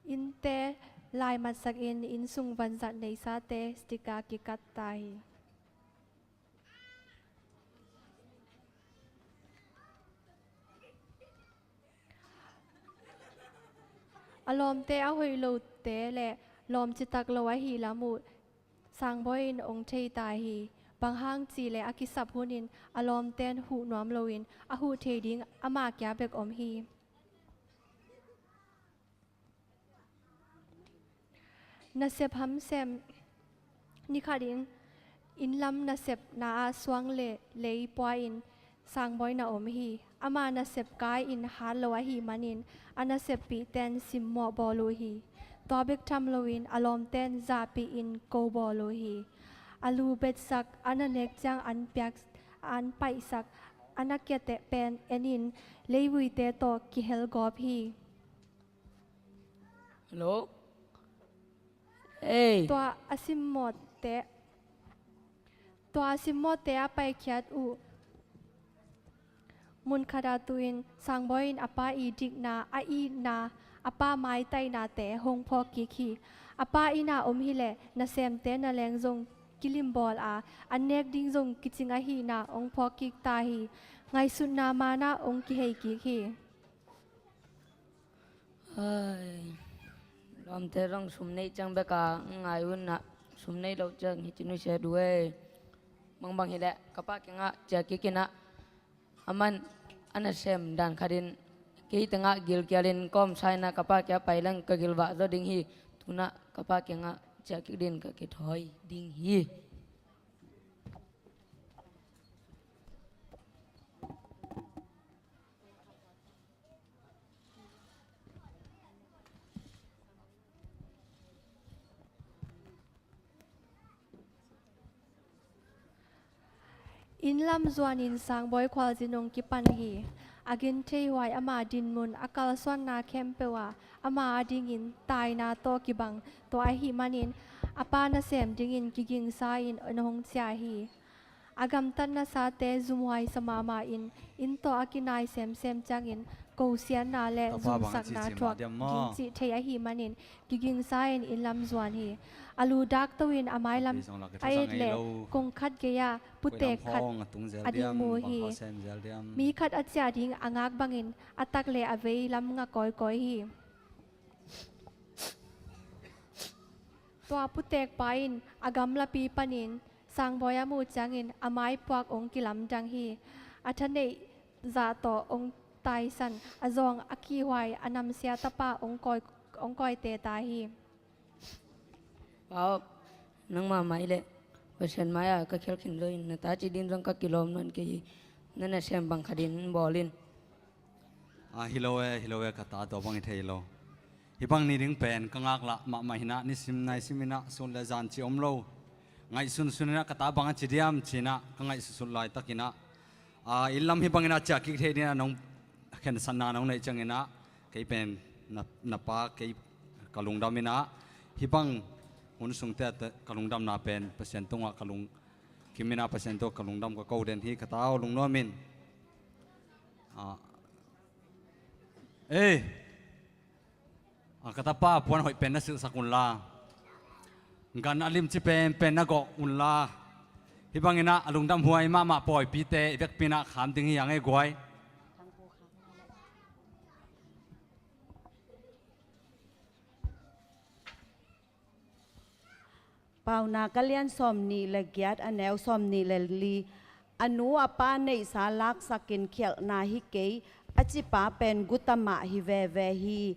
Innte laimatsakin innsung vanzat neisate sticker kikat ta hi. A lawmte a hoih lote le lawm citak lo ahih lam uh Sangbawi in hong thei ta hi. Bang hang cih leh a kisap hunin a lawmten huh nuam loin a huh thei ding amah kia bek om hi. Nasep hamsem nikhatin innlam nasepna ah suang le lei pua-in Sangbawi na om hi. Ama nasep kai-in hat lo ahih manin a naseppihten simmawh bawl uh hi. Tua bek tham loin a lawmten zahpihin ko bawl uh hi. A lu betsak, a na nek ciang an piak, an paihsak, a na kiateh pen enin leivuite tawh kihel gawp hi. Hello? Ei. Tua a simmawhte, tua a simmawhte a paikhiat uh munkhat ah tu-in Sangbawi in a pa i dikna, a itna, a pa maitainate hong phawk kik hi. A pa inn ah om hileh nasemte naleng zong kilimbawl a, an nek ding zong kicing ahihna hong phawk kik ta hi. Ngaihsutna man ah hong kihei kik hi. Ai, lawmte zong sum neih ciang bek a ngai un ah, sum neih loh ciang hi ci nusia duh ei. Bangbang hileh ka pa kiangah ciah kik in ah, aman a nasem dan khatin kei tengah gilkialin kawmsa in ah ka pa kiangah pai leng ka gilvah zaw ding hi. Tu-in ah ka pa kiangah ciah kik dingin ka kithawi ding hi. Inn lam zuanin Sangbawi khualzin hong kipan hi. A gentheihuai ama dinmun, a kalsuanna khempeuh ah ama adingin taina tawh kibang. Tua ahih manin a pa nasem dingin kigingsa-in hong ciah hi. A gamtatnasate zumhuaisa mahmah in, inn tawh a kinai semsem ciangin kosiatna le zumsakna thuak gingcih thei ahih manin kigingsa-in inn lam zuan hi. A lu dakto-in a mailam a et leh kong khat gei-ah putek khat a ding mu hi. Mi khat a ciah ding a ngak bangin a tak le a vei lam nga kawikawi hi. Tua putekpa in a gamlapi panin Sangbawi a muh ciangin a maipuak hong kilamdang hi. A thaneih zah tawh hong taisan, a zawng a kihhuai a namsia tapa hong kawi, hong kawite ta hi. Pa aw, nangmah mai leh Pasian mai-ah ka khial khin zo in, na ta ci ding zong ka kilawm nawn kei hi. Na nasem bang khatin bawl in. A, hi lo e, hi lo e, ka ta, tua bang hi thei lo. Hih bang ni ding pen ka ngaklah mahmah hi-in ah, nisim naisim in ah, sun le zan ci om lo. Ngaihsunsun in ah ka ta bang a ci diam ci-in ah ka ngaihsutsut laitakin ah, a, inn lam hih bangin ah ciah kik thei dingin ah nong khensatna nong neih ciangin ah, kei pen na, na pa, kei ka lungdam in ah, hih bang hun sungte ah ka lungdamna pen Pasian tungah ka lungkim in ah, Pasian tungah ka lungdam ka ko den hi, ka ta aw, lungnuam in. A, ei, a, ka tapa, puan hoih pen na silhsak un la, gan a limci penpen na gawh un la. Hih bangin ah a lungdamhuai mahmah pawipite i vekpi in ah kham ding hi hang ei, guai. Paunak a lian sawmnih le giat, a neu sawmnih le li. A nu a pa neihsa laksakin khialhna hi kei a cipa pen guta mah hi veve hi.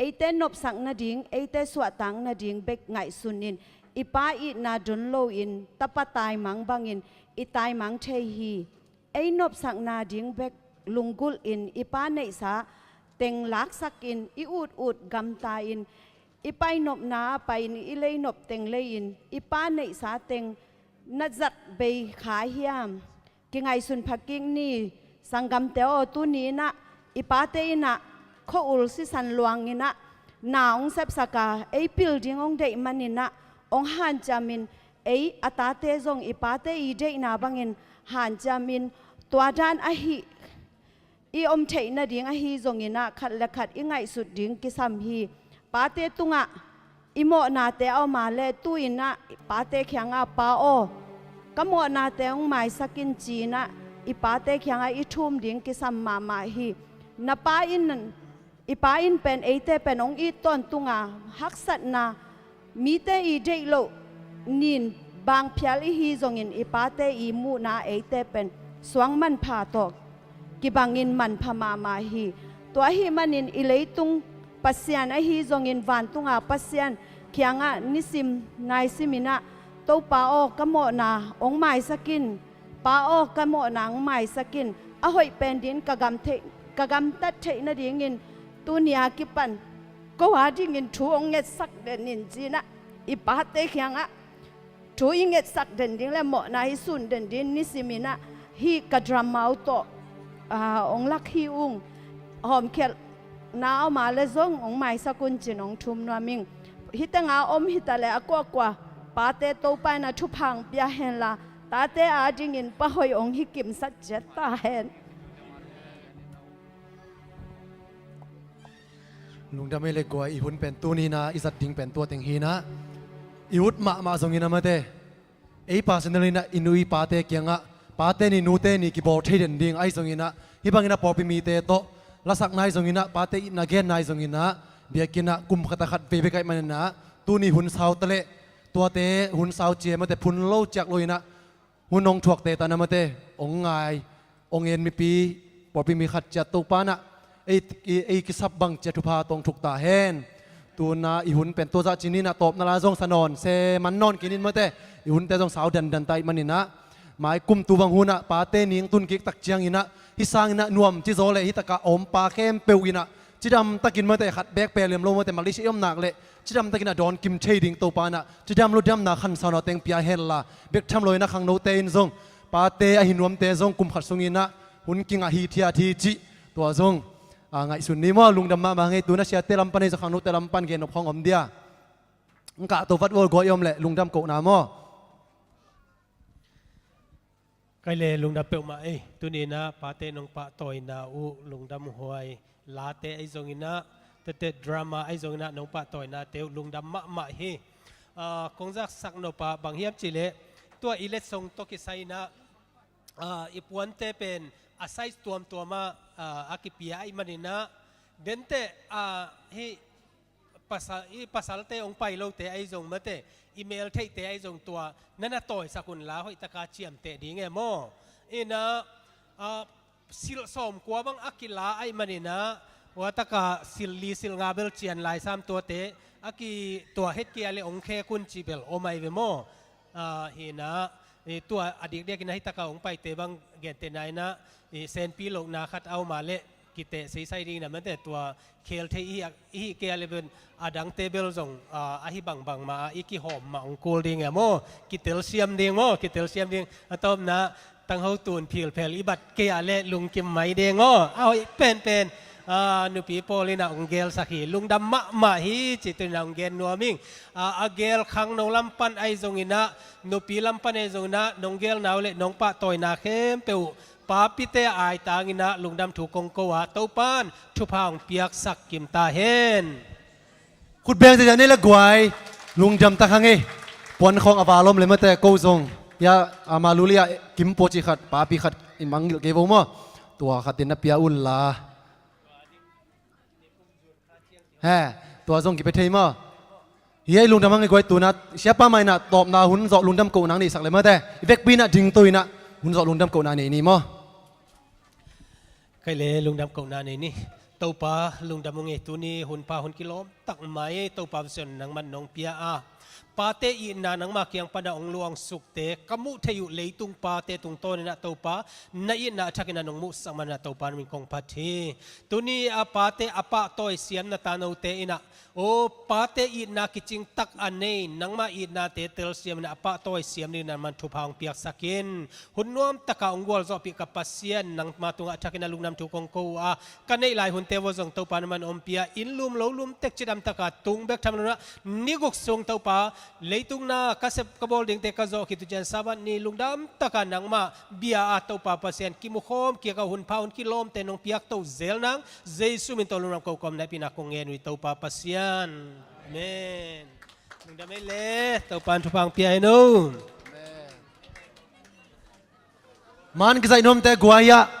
Eite nopsak nading, eite suahtak nading bek ngaihsunin, i pa itna don loin tapa taimang bangin i taimang thei hi. Ei nopsakna ding bek lunggulhin i pa neihsa teng laksakin, i utut gamta-in, i painopna ah pai-in, i leinop teng lei-in, i pa neihsa teng na zat bei kha hiam? Kingaihsun pha kik ni, sanggamte aw. Tuni in ah i pate in ah khua-ul sisan luangin ah na hong sepsak a, ei pil ding hong deih manin ah hong hanciamin, ei a tate zong i pate i deihna bangin hanciamin, tua dan ahi i om theih nading ahi zongin ah khat le khat i ngaihsut ding kisam hi. Pate tungah i mawhnate a om a leh tu-in ah i pate kiangah, "Pa aw, ka mawhnate hong maisak in," ci-in ah i pate kiangah i thum ding kisam mahmah hi. Na pa in, i pa in pen eite pen hong it tawntung a, haksatna, mite i deih loh nin bangphial i hi zongin i pate i muhna eite pen suang manpha tawh kibangin manpha mahmah hi. Tua ahih manin i leitung Pasian ahi zongin vantunga Pasian kiangah nisim naisimin ah, "Topa aw, ka mawhna hong maisak in. Pa aw, ka mawhna hong maisak in. A hoih pen dingin ka gam theih, ka gamtat theih nadingin tuni a kipan ko a dingin thu hong ngetsak den in," ci-in ah i pate kiangah thu i ngetsak den ding le mawhna i sun den ding nisimin ah, hih ka drama uh tawh, aa, hong lak hi ung. Hawmkhialhna a om a leh zong hong maisak un, ci-in hong thum nuam ing. Hih teng a om hi ta leh a kuakua pate, Topa in ah thupha hong pia hen la, tate adingin pa hoih hong hi kimsak ciat ta hen. Lungdam ei le guai, i hun pen tuni inah i zat ding pen tua teng hi inah, i ut mahmah zongin ah mate, ei personal inah i nu i pate kiangah Pate Ni Nute Ni kibawl thei den ding ahi zongin ah, hih bangin ah pawlpi mite tawh lasak nai zongin ah, pate itna gen nai zongin ah, biakinn ah kum khat ah khat vei bek ahih manin ah, tuni hun sau taleh tuate hun sau cia mate, phun lo ciak lo inah hun hong thuakte tan ah mate, hong ngai, hong en mipi, pawlpi mi khat ciat Topa inah ei, ei, ei kisap bang cia thupha tawh hong thuk ta hen. Tu inah i hun pen tua zah ci-in ah tawpna la zong sa nawn se man nawn kinin mate, i hunte zong sau dandan ta ahih manin ah, mai kum tu bang hun ah Pate Ni hong tun kik tak ciangin ah, hih sangin ah nuam ci zaw leh hih takah a om pa khempeuh inah cidam takin mate, khat beek pia liam lo mate, Malaysia i om nak leh cidam takin a dawn kim thei ding Topa inah cidam ludamna khansauna teng pia hen la, bek tham lo inah khangnote in zong pate ahi nuamte zong kum khat sungin ah hun kingah hithiat hi cih tua zong, a, ngaihsun ni maw. Lungdam mahmah ing ei. Tu inah siate lam pan ei, zong khangnote lam pan gen nop khawng om dia? Hong kahto vat vo, guai, i om leh lungdam kohna maw? Kei le lungdam peuhmah ei. Tuni inah pate nong pahtawina uh lungdam huai. Late ahi zongin ah, tete drama ahi zongin ah nong pahtawinate uh lungdam mahmah hi. Ah, kong zaksak nop ah bang hiam cih leh, tua i letsong tawh kisai inah, ah, i puante pen a size tuamtuam ah, ah, a kipia ahih manin ah, denteh, ah, hih pasal, i pasalte hong pai lote ahi zong mate, i meltheihte ahi zong tua na na tawisak un la hoih taka ciamteh ding e maw. Inah, ah, silh sawmkua bang a kila ahih manin ah, hua taka silh li silh nga bel cian lai sam tuate a ki, tua het kei a leh hong khek un cih bel om ahi ve maw. Ah, hi inah, i tua a dikdiakin ah hih taka hong paite bang gentehna inah, i senpi lohna khat a om a leh kiteh seisai ding inah mate, tua khel thei i hih, i hih kei a leh pen a dangte bel zong, ah, ahi bangbang mah ah i kihawm mah hong kul ding e maw. Kitelsiam ding maw, kitelsiam ding. A tawpna tangho tun philphel i bat kei a leh lungkim mai ding aw. A hoih penpen, ah, nupi pawl inah hong gelsak hi. Lungdam mahmah hi cih tu inah hong gen nuam ing. Ah, a gel khangno lam pan ahi zongin ah, nupi lam pan ahi zongin ah, nong gelna uh leh nong pahtawina khempeuh uh papite a aitang inah lungdam thu kong ko a, Topa'n thupha hong piaksak kim ta hen. Khut beng ziahziah ni le guai. Lungdam tak hang ei. Puan khawng a val om le mate, ko zong, ya, a, Maluli ah kim pua cih khat, papi khat i mangngilh kei vo maw. Tua khat in na pia un la. He, tua zong kipia thei maw. Hi ei, lungdam hang ei guai. Tu inah siapa mah inah tawpna hun zawh lungdam kohna nei sak le mate, i vekpi inah dingto inah hun zawh lungdam kohna nei ni maw. Kei le lungdam kohna nei ni. Topa, lungdam ung ei. Tuni hun pha hun kilawm tak mai Topa Pasian, nangman nong pia a, pate itna nangma kiang pana hong luangsukte ka muh theih uh leitung pate tungtawn inah Topa, na itna a thakin ah nong muhsak man inah Topa, na min kong phat hi. Tuni a pate a pahtawi siamna tanote inah, aw, pate itna kicing tak a nei, nangma itnate telsiam inah a pahtawi siam dingin nangman thupha hong piaksak in. Hun nuam taka hong gualzawhpih ka Pasian, nangma tungah a thakin ah lungdam thu kong ko uh a, ka neih lai hunte vo zong Topa, nangman ompih a, inn lum lo lum tek cidam taka tung bek tham lo inah, ni guk sung Topa, leitung na ka sep ka bawl dingte ka zawh khit uh ciang Sabbath ni lungdam taka nangmah bia ah Topa Pasian kimukhawm kik a, hun pha hun kilawmte nong piakto zel nang, Jesu min tawh lungdam ko kawm na hehpihna kong ngen uh hi Topa Pasian. Amen. Lungdam ei le, Topa'n thupha hong pia hen aw. Man kizaih nuamte guai ah,